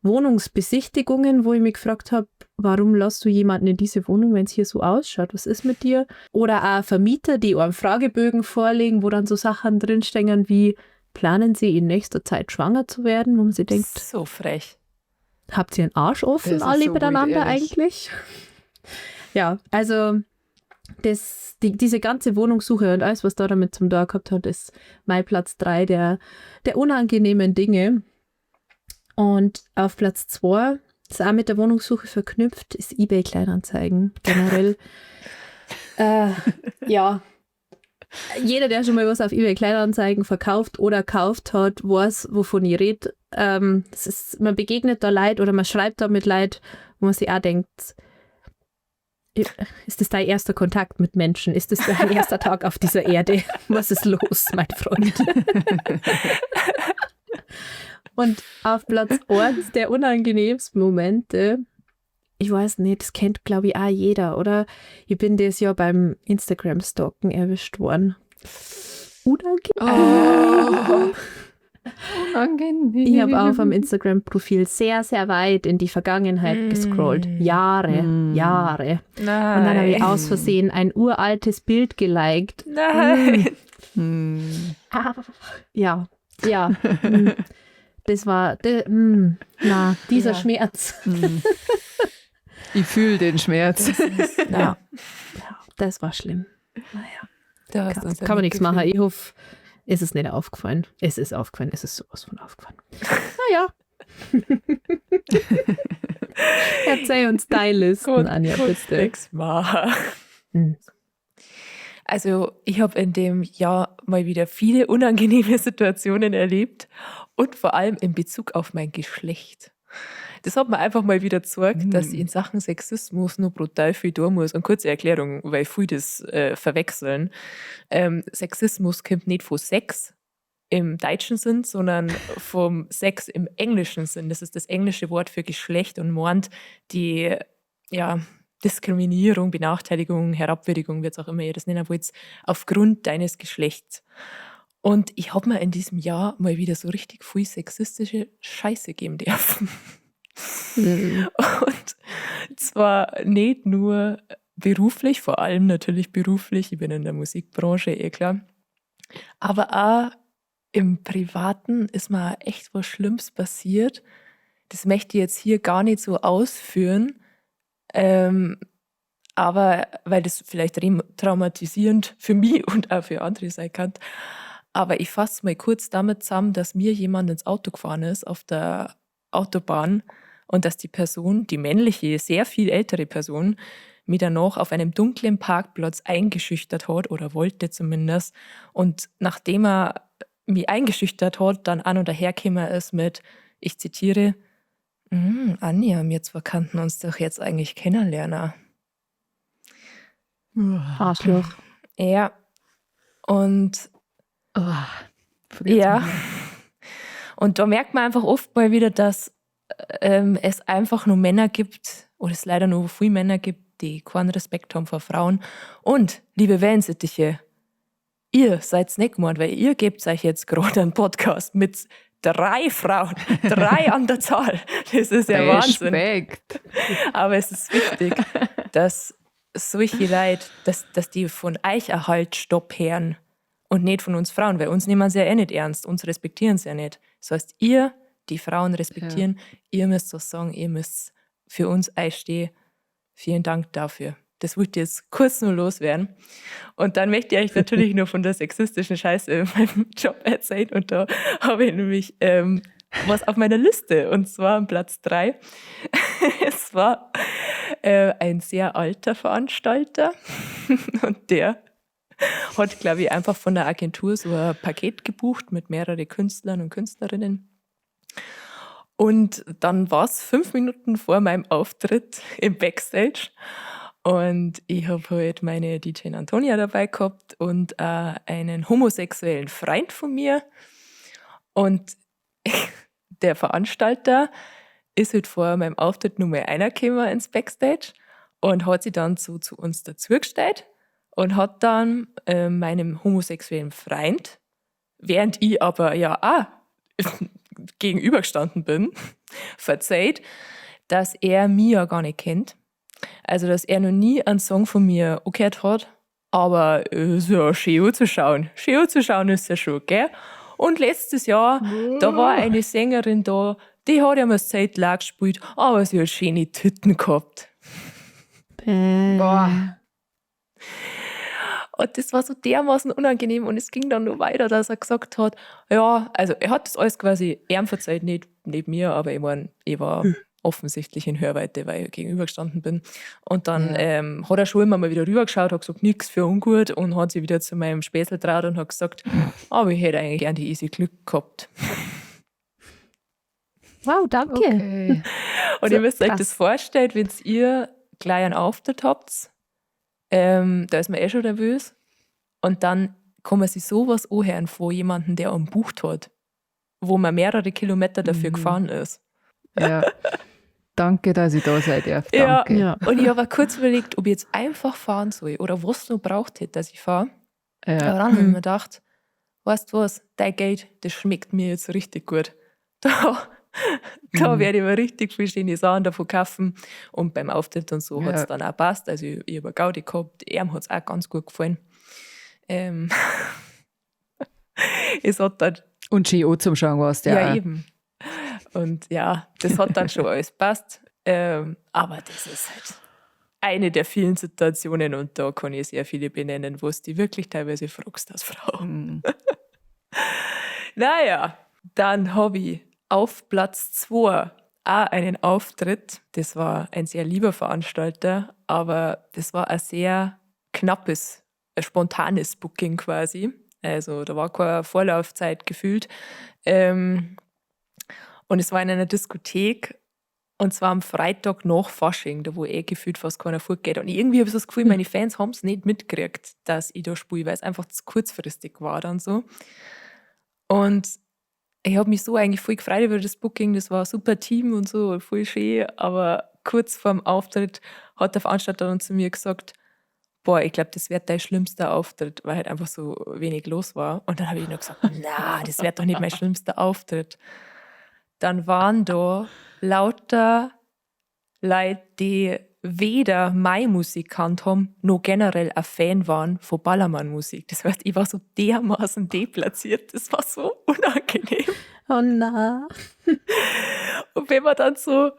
[SPEAKER 1] Wohnungsbesichtigungen, wo ich mich gefragt habe, warum lässt du jemanden in diese Wohnung, wenn es hier so ausschaut? Was ist mit dir? Oder auch Vermieter, die einem Fragebögen vorlegen, wo dann so Sachen drinstehen wie, planen Sie in nächster Zeit schwanger zu werden? Wo man sich denkt,
[SPEAKER 2] So frech.
[SPEAKER 1] habt ihr einen Arsch offen,
[SPEAKER 4] Das ist
[SPEAKER 1] alle
[SPEAKER 4] so
[SPEAKER 1] miteinander
[SPEAKER 4] weird, ehrlich.
[SPEAKER 1] eigentlich? Ja, also diese ganze Wohnungssuche und alles, was da damit zum Tor gehabt hat, ist mein Platz 3 der unangenehmen Dinge. Und auf Platz 2, ist auch mit der Wohnungssuche verknüpft, ist eBay Kleinanzeigen generell. Ja. Jeder, der schon mal was auf eBay Kleinanzeigen verkauft oder kauft hat, weiß, wovon ich rede. Man begegnet da Leid oder man schreibt da mit Leid, wo man sich auch denkt, ist das dein erster Kontakt mit Menschen? Ist das dein erster Tag auf dieser Erde? Was ist los, mein Freund? Und auf Platz 1 der unangenehmsten Momente, ich weiß nicht, das kennt, glaube ich, auch jeder, oder? Ich bin das Jahr beim Instagram-Stalken erwischt worden. Unangenehm.
[SPEAKER 4] Oh. Unangenehm.
[SPEAKER 1] Ich habe auf am Instagram-Profil sehr, sehr weit in die Vergangenheit gescrollt. Jahre, Jahre.
[SPEAKER 2] Nein.
[SPEAKER 1] Und dann habe ich aus Versehen ein uraltes Bild geliked.
[SPEAKER 2] Nein.
[SPEAKER 4] Mm.
[SPEAKER 1] Ja, ja. Das war, dieser
[SPEAKER 2] Ja.
[SPEAKER 1] Schmerz.
[SPEAKER 4] Mm. Ich fühle den Schmerz.
[SPEAKER 2] Das ist,
[SPEAKER 1] Ja. Ja, das war schlimm. Naja,
[SPEAKER 2] Da hast du uns ja
[SPEAKER 1] kann man nichts machen.
[SPEAKER 2] mitgefühlt.
[SPEAKER 1] Ich hoffe, es ist nicht aufgefallen. Es ist aufgefallen. Es ist sowas von aufgefallen. Naja. Erzähl uns deine Listen,
[SPEAKER 2] Gut,
[SPEAKER 1] Anja,
[SPEAKER 2] gut,
[SPEAKER 1] bitte.
[SPEAKER 2] Nix machen.
[SPEAKER 1] Mhm.
[SPEAKER 2] Also ich habe in dem Jahr mal wieder viele unangenehme Situationen erlebt und vor allem in Bezug auf mein Geschlecht. Das hat mir einfach mal wieder gezeigt, dass ich in Sachen Sexismus nur brutal viel tun muss. Und kurze Erklärung, weil viele das verwechseln. Sexismus kommt nicht von Sex im deutschen Sinn, sondern vom Sex im englischen Sinn. Das ist das englische Wort für Geschlecht und meint die, ja, Diskriminierung, Benachteiligung, Herabwürdigung, wie es auch immer ihr das nennen wollt, aufgrund deines Geschlechts. Und ich hab mir in diesem Jahr mal wieder so richtig viel sexistische Scheiße geben dürfen. Und zwar nicht nur beruflich, vor allem natürlich beruflich, ich bin in der Musikbranche, eh klar, aber auch im Privaten ist mir echt was Schlimmes passiert. Das möchte ich jetzt hier gar nicht so ausführen, aber weil das vielleicht traumatisierend für mich und auch für andere sein kann. Aber ich fasse mal kurz damit zusammen, dass mir jemand ins Auto gefahren ist auf der Autobahn und dass die Person, die männliche, sehr viel ältere Person, mich danach auf einem dunklen Parkplatz eingeschüchtert hat oder wollte zumindest. Und nachdem er mich eingeschüchtert hat, dann an und dahergekommen ist mit, ich zitiere, Anja, wir zwei kannten uns doch jetzt eigentlich kennenlernen.
[SPEAKER 1] Arschloch.
[SPEAKER 2] Ja. Und
[SPEAKER 4] Oh,
[SPEAKER 2] ja. Und da merkt man einfach oft mal wieder, dass es einfach nur Männer gibt, oder es leider nur viele Männer gibt, die keinen Respekt haben vor Frauen. Und, liebe Wellensittiche, ihr seid's nicht gemeint, weil ihr gebt euch jetzt gerade einen Podcast mit 3 Frauen, 3 an der Zahl. Das ist ja Wahnsinn.
[SPEAKER 4] Respekt.
[SPEAKER 2] Aber es ist wichtig, dass solche Leute, dass die von euch Erhalt Stopp hören und nicht von uns Frauen, weil uns nehmen sie ja eh nicht ernst, uns respektieren sie ja nicht. Das heißt, ihr, die Frauen respektieren, ihr müsst was sagen, ihr müsst für uns einstehen. Vielen Dank dafür. Das wollte ich jetzt kurz nur loswerden. Und dann möchte ich euch natürlich nur von der sexistischen Scheiße in meinem Job erzählen. Und da habe ich nämlich was auf meiner Liste. Und zwar am Platz 3. Es war ein sehr alter Veranstalter. Und der hat, glaub ich, einfach von der Agentur so ein Paket gebucht mit mehreren Künstlern und Künstlerinnen. Und dann war's 5 Minuten vor meinem Auftritt im Backstage. Und ich hab halt meine DJ Antonia dabei gehabt und einen homosexuellen Freund von mir. Und der Veranstalter ist halt vor meinem Auftritt nur mal einer gekommen ins Backstage und hat sich dann so zu uns dazugestellt und hat dann meinem homosexuellen Freund, während ich aber ja auch gegenübergestanden bin, verzeiht, dass er mich ja gar nicht kennt. Also, dass er noch nie einen Song von mir angehört hat, aber es ist ja schön anzuschauen. Schön anzuschauen ist ja schon, gell? Und letztes Jahr, da war eine Sängerin da, die hat ja mal Zeit lang gespielt, aber sie hat schöne Titten gehabt.
[SPEAKER 1] Bäh.
[SPEAKER 4] Boah.
[SPEAKER 2] Und das war so dermaßen unangenehm und es ging dann nur weiter, dass er gesagt hat, ja, also er hat das alles quasi ihm verzeiht, nicht mir, aber ich mein, ich war offensichtlich in Hörweite, weil ich gegenübergestanden bin. Und dann, hat er schon immer mal wieder rübergeschaut, hat gesagt, nix für ungut und hat sich wieder zu meinem Späßel getraut und hat gesagt, aber ich hätte eigentlich gern die Isi Glück gehabt.
[SPEAKER 1] Wow, danke.
[SPEAKER 4] Okay.
[SPEAKER 2] Und
[SPEAKER 1] So
[SPEAKER 2] ihr müsst euch
[SPEAKER 1] krass.
[SPEAKER 2] das vorstellen, wenn ihr gleich einen Auftritt habt, da ist man eh schon nervös. Und dann kann man sich sowas anhören von jemandem, der einen bucht hat, wo man mehrere Kilometer dafür gefahren ist.
[SPEAKER 4] Ja. Danke, dass ich da sein darf.
[SPEAKER 2] Ja.
[SPEAKER 4] Danke.
[SPEAKER 1] Ja.
[SPEAKER 2] Und ich habe auch kurz überlegt, ob ich jetzt einfach fahren soll oder was noch braucht hätte, dass ich fahre.
[SPEAKER 4] Ja.
[SPEAKER 2] Aber dann habe ich mir gedacht, weißt du was, dein Geld, das schmeckt mir jetzt richtig gut. Da werde ich mir richtig viel schöne Sachen davon kaufen. Und beim Auftritt und so hat's dann auch gepasst. Also ich habe eine Gaudi gehabt, ihm hat's auch ganz gut gefallen. Es hat dann
[SPEAKER 4] Und schön auch zum Schauen war's der
[SPEAKER 2] Ja,
[SPEAKER 4] auch.
[SPEAKER 2] eben. Und ja, das hat dann schon alles gepasst. Aber das ist halt eine der vielen Situationen und da kann ich sehr viele benennen, wo es die wirklich teilweise fragst als Frau. Naja, dann hab ich auf Platz 2 auch einen Auftritt. Das war ein sehr lieber Veranstalter, aber das war ein sehr knappes, ein spontanes Booking quasi. Also da war keine Vorlaufzeit gefühlt. Und es war in einer Diskothek und zwar am Freitag nach Fasching, da wo eh gefühlt fast keiner fortgeht. Und irgendwie habe ich so das Gefühl, meine Fans haben's nicht mitgekriegt, dass ich da spiele, weil es einfach zu kurzfristig war dann so. Und ich hab mich so eigentlich voll gefreut über das Booking, das war ein super Team und so, voll schön, aber kurz vorm Auftritt hat der Veranstalter dann zu mir gesagt, boah, ich glaub, das wird dein schlimmster Auftritt, weil halt einfach so wenig los war. Und dann hab ich nur gesagt, na, das wird doch nicht mein schlimmster Auftritt. Dann waren da lauter Leute, die weder meine Musik gekannt haben, noch generell ein Fan waren von Ballermann-Musik. Das heißt, ich war so dermaßen deplatziert. Das war so unangenehm.
[SPEAKER 1] Oh na.
[SPEAKER 2] Und wenn man dann so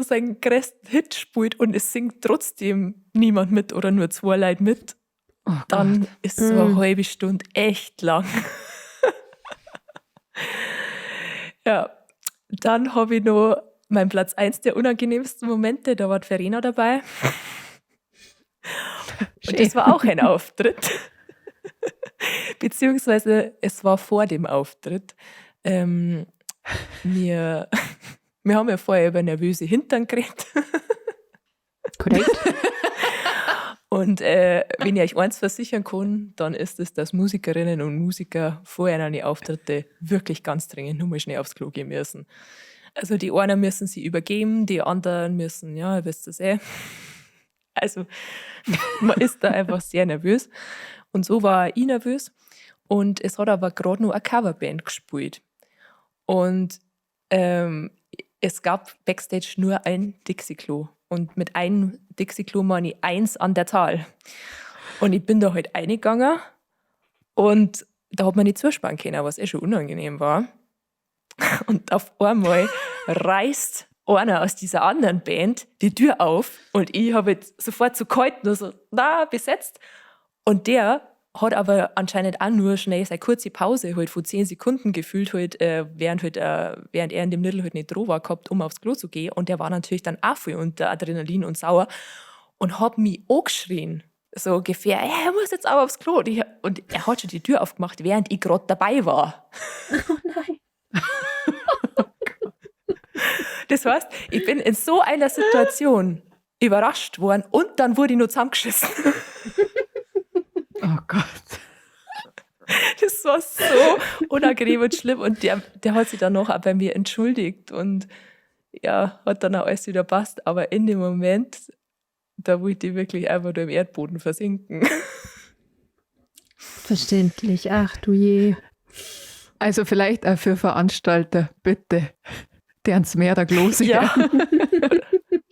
[SPEAKER 2] seinen größten Hit spielt und es singt trotzdem niemand mit oder nur 2 Leute mit,
[SPEAKER 4] Oh
[SPEAKER 2] dann
[SPEAKER 4] Gott.
[SPEAKER 2] ist so eine halbe Stunde echt lang. Ja, dann habe ich noch meinen Platz 1 der unangenehmsten Momente, da war die Verena dabei. Und das war auch ein Auftritt. Beziehungsweise es war vor dem Auftritt. Wir haben ja vorher über nervöse Hintern geredet.
[SPEAKER 1] Korrekt.
[SPEAKER 2] Und wenn ich euch eins versichern kann, dann ist es, dass Musikerinnen und Musiker vorher an die Auftritte wirklich ganz dringend nur mal schnell aufs Klo gehen müssen. Also die einen müssen sie übergeben, die anderen müssen, ja, ihr wisst das eh. Also man ist da einfach sehr nervös. Und so war ich nervös. Und es hat aber gerade noch eine Coverband gespielt. Und es gab backstage nur ein Dixi-Klo. Und mit einem Dixi-Klo meine ich eins an der Zahl. Und ich bin da halt reingegangen und da hat man nicht zuspannen können, was eh schon unangenehm war. Und auf einmal reißt einer aus dieser anderen Band die Tür auf und ich habe jetzt sofort so gehalten, nur so, na, besetzt. Und der hat aber anscheinend auch nur schnell seine kurze Pause halt von 10 Sekunden gefühlt, halt, während er in dem Little halt nicht dran war gehabt, um aufs Klo zu gehen. Und der war natürlich dann auch voll unter Adrenalin und sauer und hat mich angeschrien. So ungefähr, er muss jetzt auch aufs Klo. Und er hat schon die Tür aufgemacht, während ich gerade dabei war.
[SPEAKER 1] Oh nein.
[SPEAKER 2] Das heißt, ich bin in so einer Situation überrascht worden und dann wurde ich nur zusammengeschissen.
[SPEAKER 4] Oh Gott.
[SPEAKER 2] Das war so unangenehm und schlimm. Und der hat sich dann noch auch bei mir entschuldigt und ja, hat dann auch alles wieder passt. Aber in dem Moment, da wollte ich wirklich einfach nur im Erdboden versinken.
[SPEAKER 1] Verständlich. Ach du je.
[SPEAKER 4] Also vielleicht auch für Veranstalter, bitte. Deren mehr der Klose.
[SPEAKER 2] Ja.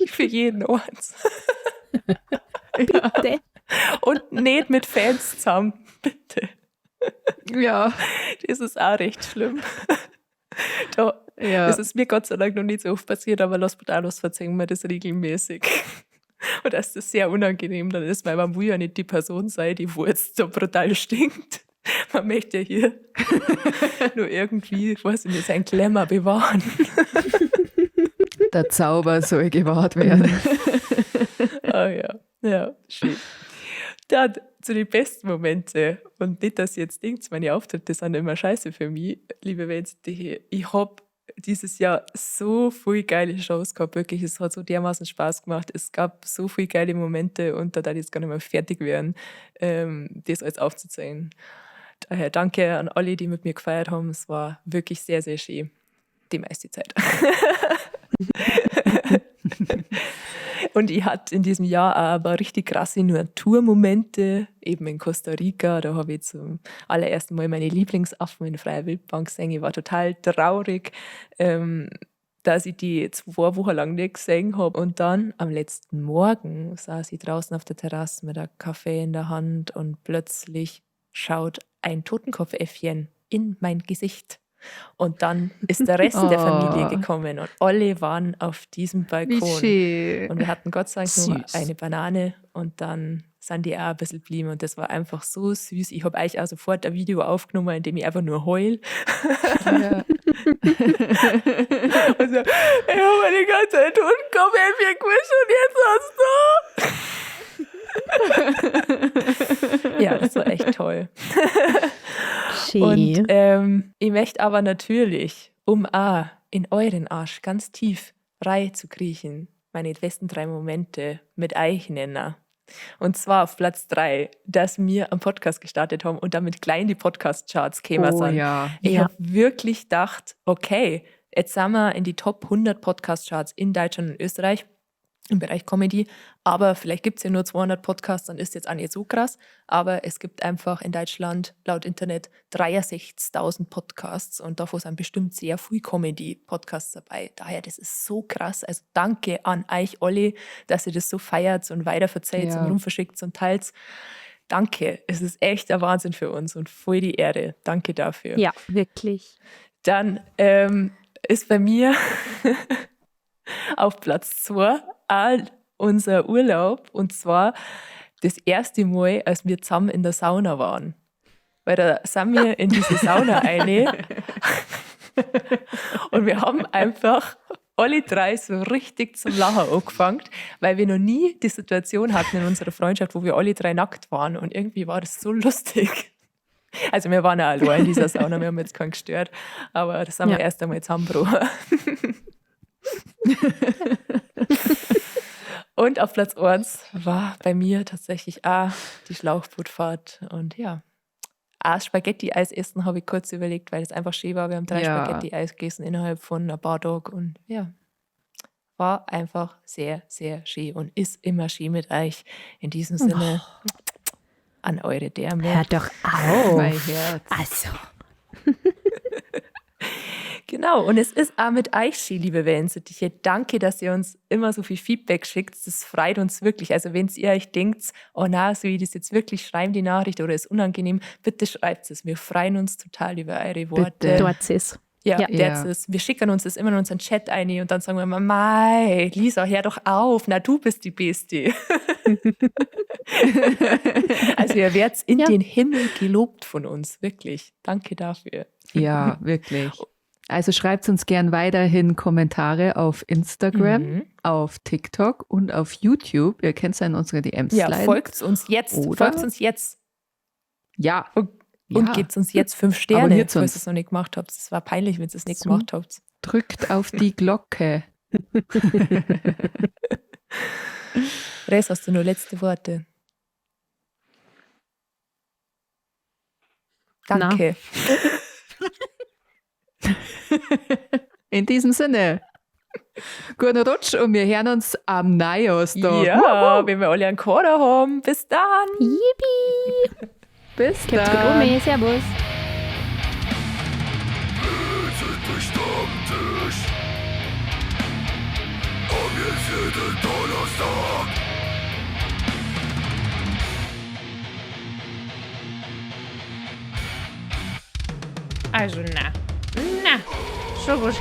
[SPEAKER 2] Für jeden Ort.
[SPEAKER 1] Bitte.
[SPEAKER 2] Und nicht mit Fans zusammen, bitte.
[SPEAKER 4] Ja.
[SPEAKER 2] Das ist auch recht schlimm. Da, ja. Das ist mir Gott sei Dank noch nicht so oft passiert, aber Los Brutalos verzeihen mir das regelmäßig. Und das ist sehr unangenehm dann ist, weil man will ja nicht die Person sein, die wo jetzt so brutal stinkt. Man möchte ja hier nur irgendwie, weiß ich nicht, sein Glamour bewahren.
[SPEAKER 4] Der Zauber soll gewahrt werden.
[SPEAKER 2] Oh ja, ja, schön. Dann zu den besten Momenten. Und nicht, dass ihr jetzt denkt, meine Auftritte sind immer scheiße für mich, liebe Weltsittiche. Ich habe dieses Jahr so viele geile Shows gehabt, wirklich. Es hat so dermaßen Spaß gemacht. Es gab so viele geile Momente und da darf ich jetzt gar nicht mehr fertig werden, das alles aufzuzählen. Daher danke an alle, die mit mir gefeiert haben. Es war wirklich sehr, sehr schön. Die meiste Zeit. Und ich hatte in diesem Jahr aber richtig krasse Naturmomente, eben in Costa Rica. Da habe ich zum allerersten Mal meine Lieblingsaffen in freier Wildbahn gesehen. Ich war total traurig, dass ich die 2 Wochen lang nicht gesehen habe. Und dann am letzten Morgen saß ich draußen auf der Terrasse mit einem Kaffee in der Hand und plötzlich schaut ein Totenkopfäffchen in mein Gesicht. Und dann ist der Rest der Familie gekommen und alle waren auf diesem Balkon.
[SPEAKER 4] Wie schön.
[SPEAKER 2] Und wir hatten Gott sei Dank nur eine Banane und dann sind die auch ein bisschen geblieben und das war einfach so süß. Ich habe eigentlich auch sofort ein Video aufgenommen, in dem ich einfach nur heul.
[SPEAKER 4] Ja.
[SPEAKER 2] Und so, ich habe meine ganze Totenkopfäffchen gewischt und jetzt hast du. Ja, das war echt toll.
[SPEAKER 1] Schön.
[SPEAKER 2] Und ich möchte aber natürlich, um auch in euren Arsch ganz tief reinzukriechen, meine besten 3 Momente mit euch nennen. Und zwar auf Platz 3, dass wir am Podcast gestartet haben und damit gleich in die Podcast-Charts gekommen sind.
[SPEAKER 4] Ja.
[SPEAKER 2] Ich habe wirklich gedacht, okay, jetzt sind wir in die Top 100 Podcast-Charts in Deutschland und Österreich im Bereich Comedy, aber vielleicht gibt es ja nur 200 Podcasts, dann ist jetzt auch nicht so krass, aber es gibt einfach in Deutschland laut Internet 63.000 Podcasts und davon sind bestimmt sehr viele Comedy-Podcasts dabei. Daher, das ist so krass. Also danke an euch alle, dass ihr das so feiert und weiterverzählt und rumverschickt und teilt. Danke, es ist echt ein Wahnsinn für uns und voll die Ehre. Danke dafür.
[SPEAKER 1] Ja, wirklich.
[SPEAKER 2] Dann ist bei mir auf Platz 2 auch unser Urlaub, und zwar das erste Mal, als wir zusammen in der Sauna waren. Weil da sind wir in diese Sauna rein und wir haben einfach alle 3 so richtig zum Lachen angefangen, weil wir noch nie die Situation hatten in unserer Freundschaft, wo wir alle 3 nackt waren, und irgendwie war das so lustig. Also wir waren auch allein in dieser Sauna, wir haben jetzt keinen gestört, aber das haben wir erst einmal zusammengebrochen. Und auf Platz 1 war bei mir tatsächlich auch die Schlauchbootfahrt. Und ja, auch Spaghetti-Eis essen habe ich kurz überlegt, weil es einfach schön war. Wir haben 3 Spaghetti-Eis gegessen innerhalb von ein paar Tagen. Und ja, war einfach sehr, sehr schön und ist immer schön mit euch. In diesem Sinne, an eure Därme.
[SPEAKER 1] Hört doch auf.
[SPEAKER 4] Mein Herz.
[SPEAKER 1] Also.
[SPEAKER 2] Genau, und es ist auch mit euch schön, liebe Wellensittiche. Danke, dass ihr uns immer so viel Feedback schickt. Das freut uns wirklich. Also wenn ihr euch denkt, oh na, soll ich das jetzt wirklich schreiben, die Nachricht, oder ist unangenehm, bitte schreibt es. Wir freuen uns total über eure Worte.
[SPEAKER 4] Bitte.
[SPEAKER 1] Dort ist.
[SPEAKER 2] Ja,
[SPEAKER 1] Ja.
[SPEAKER 2] das ist. Wir schicken uns das immer in unseren Chat ein und dann sagen wir immer, Mei, Lisa, hör doch auf. Na, du bist die Beste. Also ihr werdet in den Himmel gelobt von uns, wirklich. Danke dafür.
[SPEAKER 4] Ja, wirklich. Also schreibt uns gern weiterhin Kommentare auf Instagram, auf TikTok und auf YouTube. Ihr könnt ja in unsere DMs
[SPEAKER 2] Ja,
[SPEAKER 4] sliden.
[SPEAKER 2] folgt uns jetzt.
[SPEAKER 4] Oder?
[SPEAKER 2] Folgt uns jetzt.
[SPEAKER 4] Ja.
[SPEAKER 2] Und,
[SPEAKER 4] Ja.
[SPEAKER 2] und gebt uns jetzt 5 Sterne,
[SPEAKER 4] Abonniert
[SPEAKER 2] falls
[SPEAKER 4] uns.
[SPEAKER 2] ihr es noch nicht gemacht habt. Es war peinlich, wenn ihr es nicht
[SPEAKER 1] So.
[SPEAKER 2] gemacht habt.
[SPEAKER 4] Drückt auf die Glocke.
[SPEAKER 2] Res, hast du nur letzte Worte? Danke.
[SPEAKER 4] In diesem Sinne. Guten Rutsch und wir hören uns am Neujahrstag.
[SPEAKER 2] Ja, wenn wir alle einen Kader haben. Bis dann.
[SPEAKER 5] Yippie!
[SPEAKER 4] Bis
[SPEAKER 5] Geht's gut
[SPEAKER 4] dann.
[SPEAKER 5] um, Servus.
[SPEAKER 6] Also na, na, sowas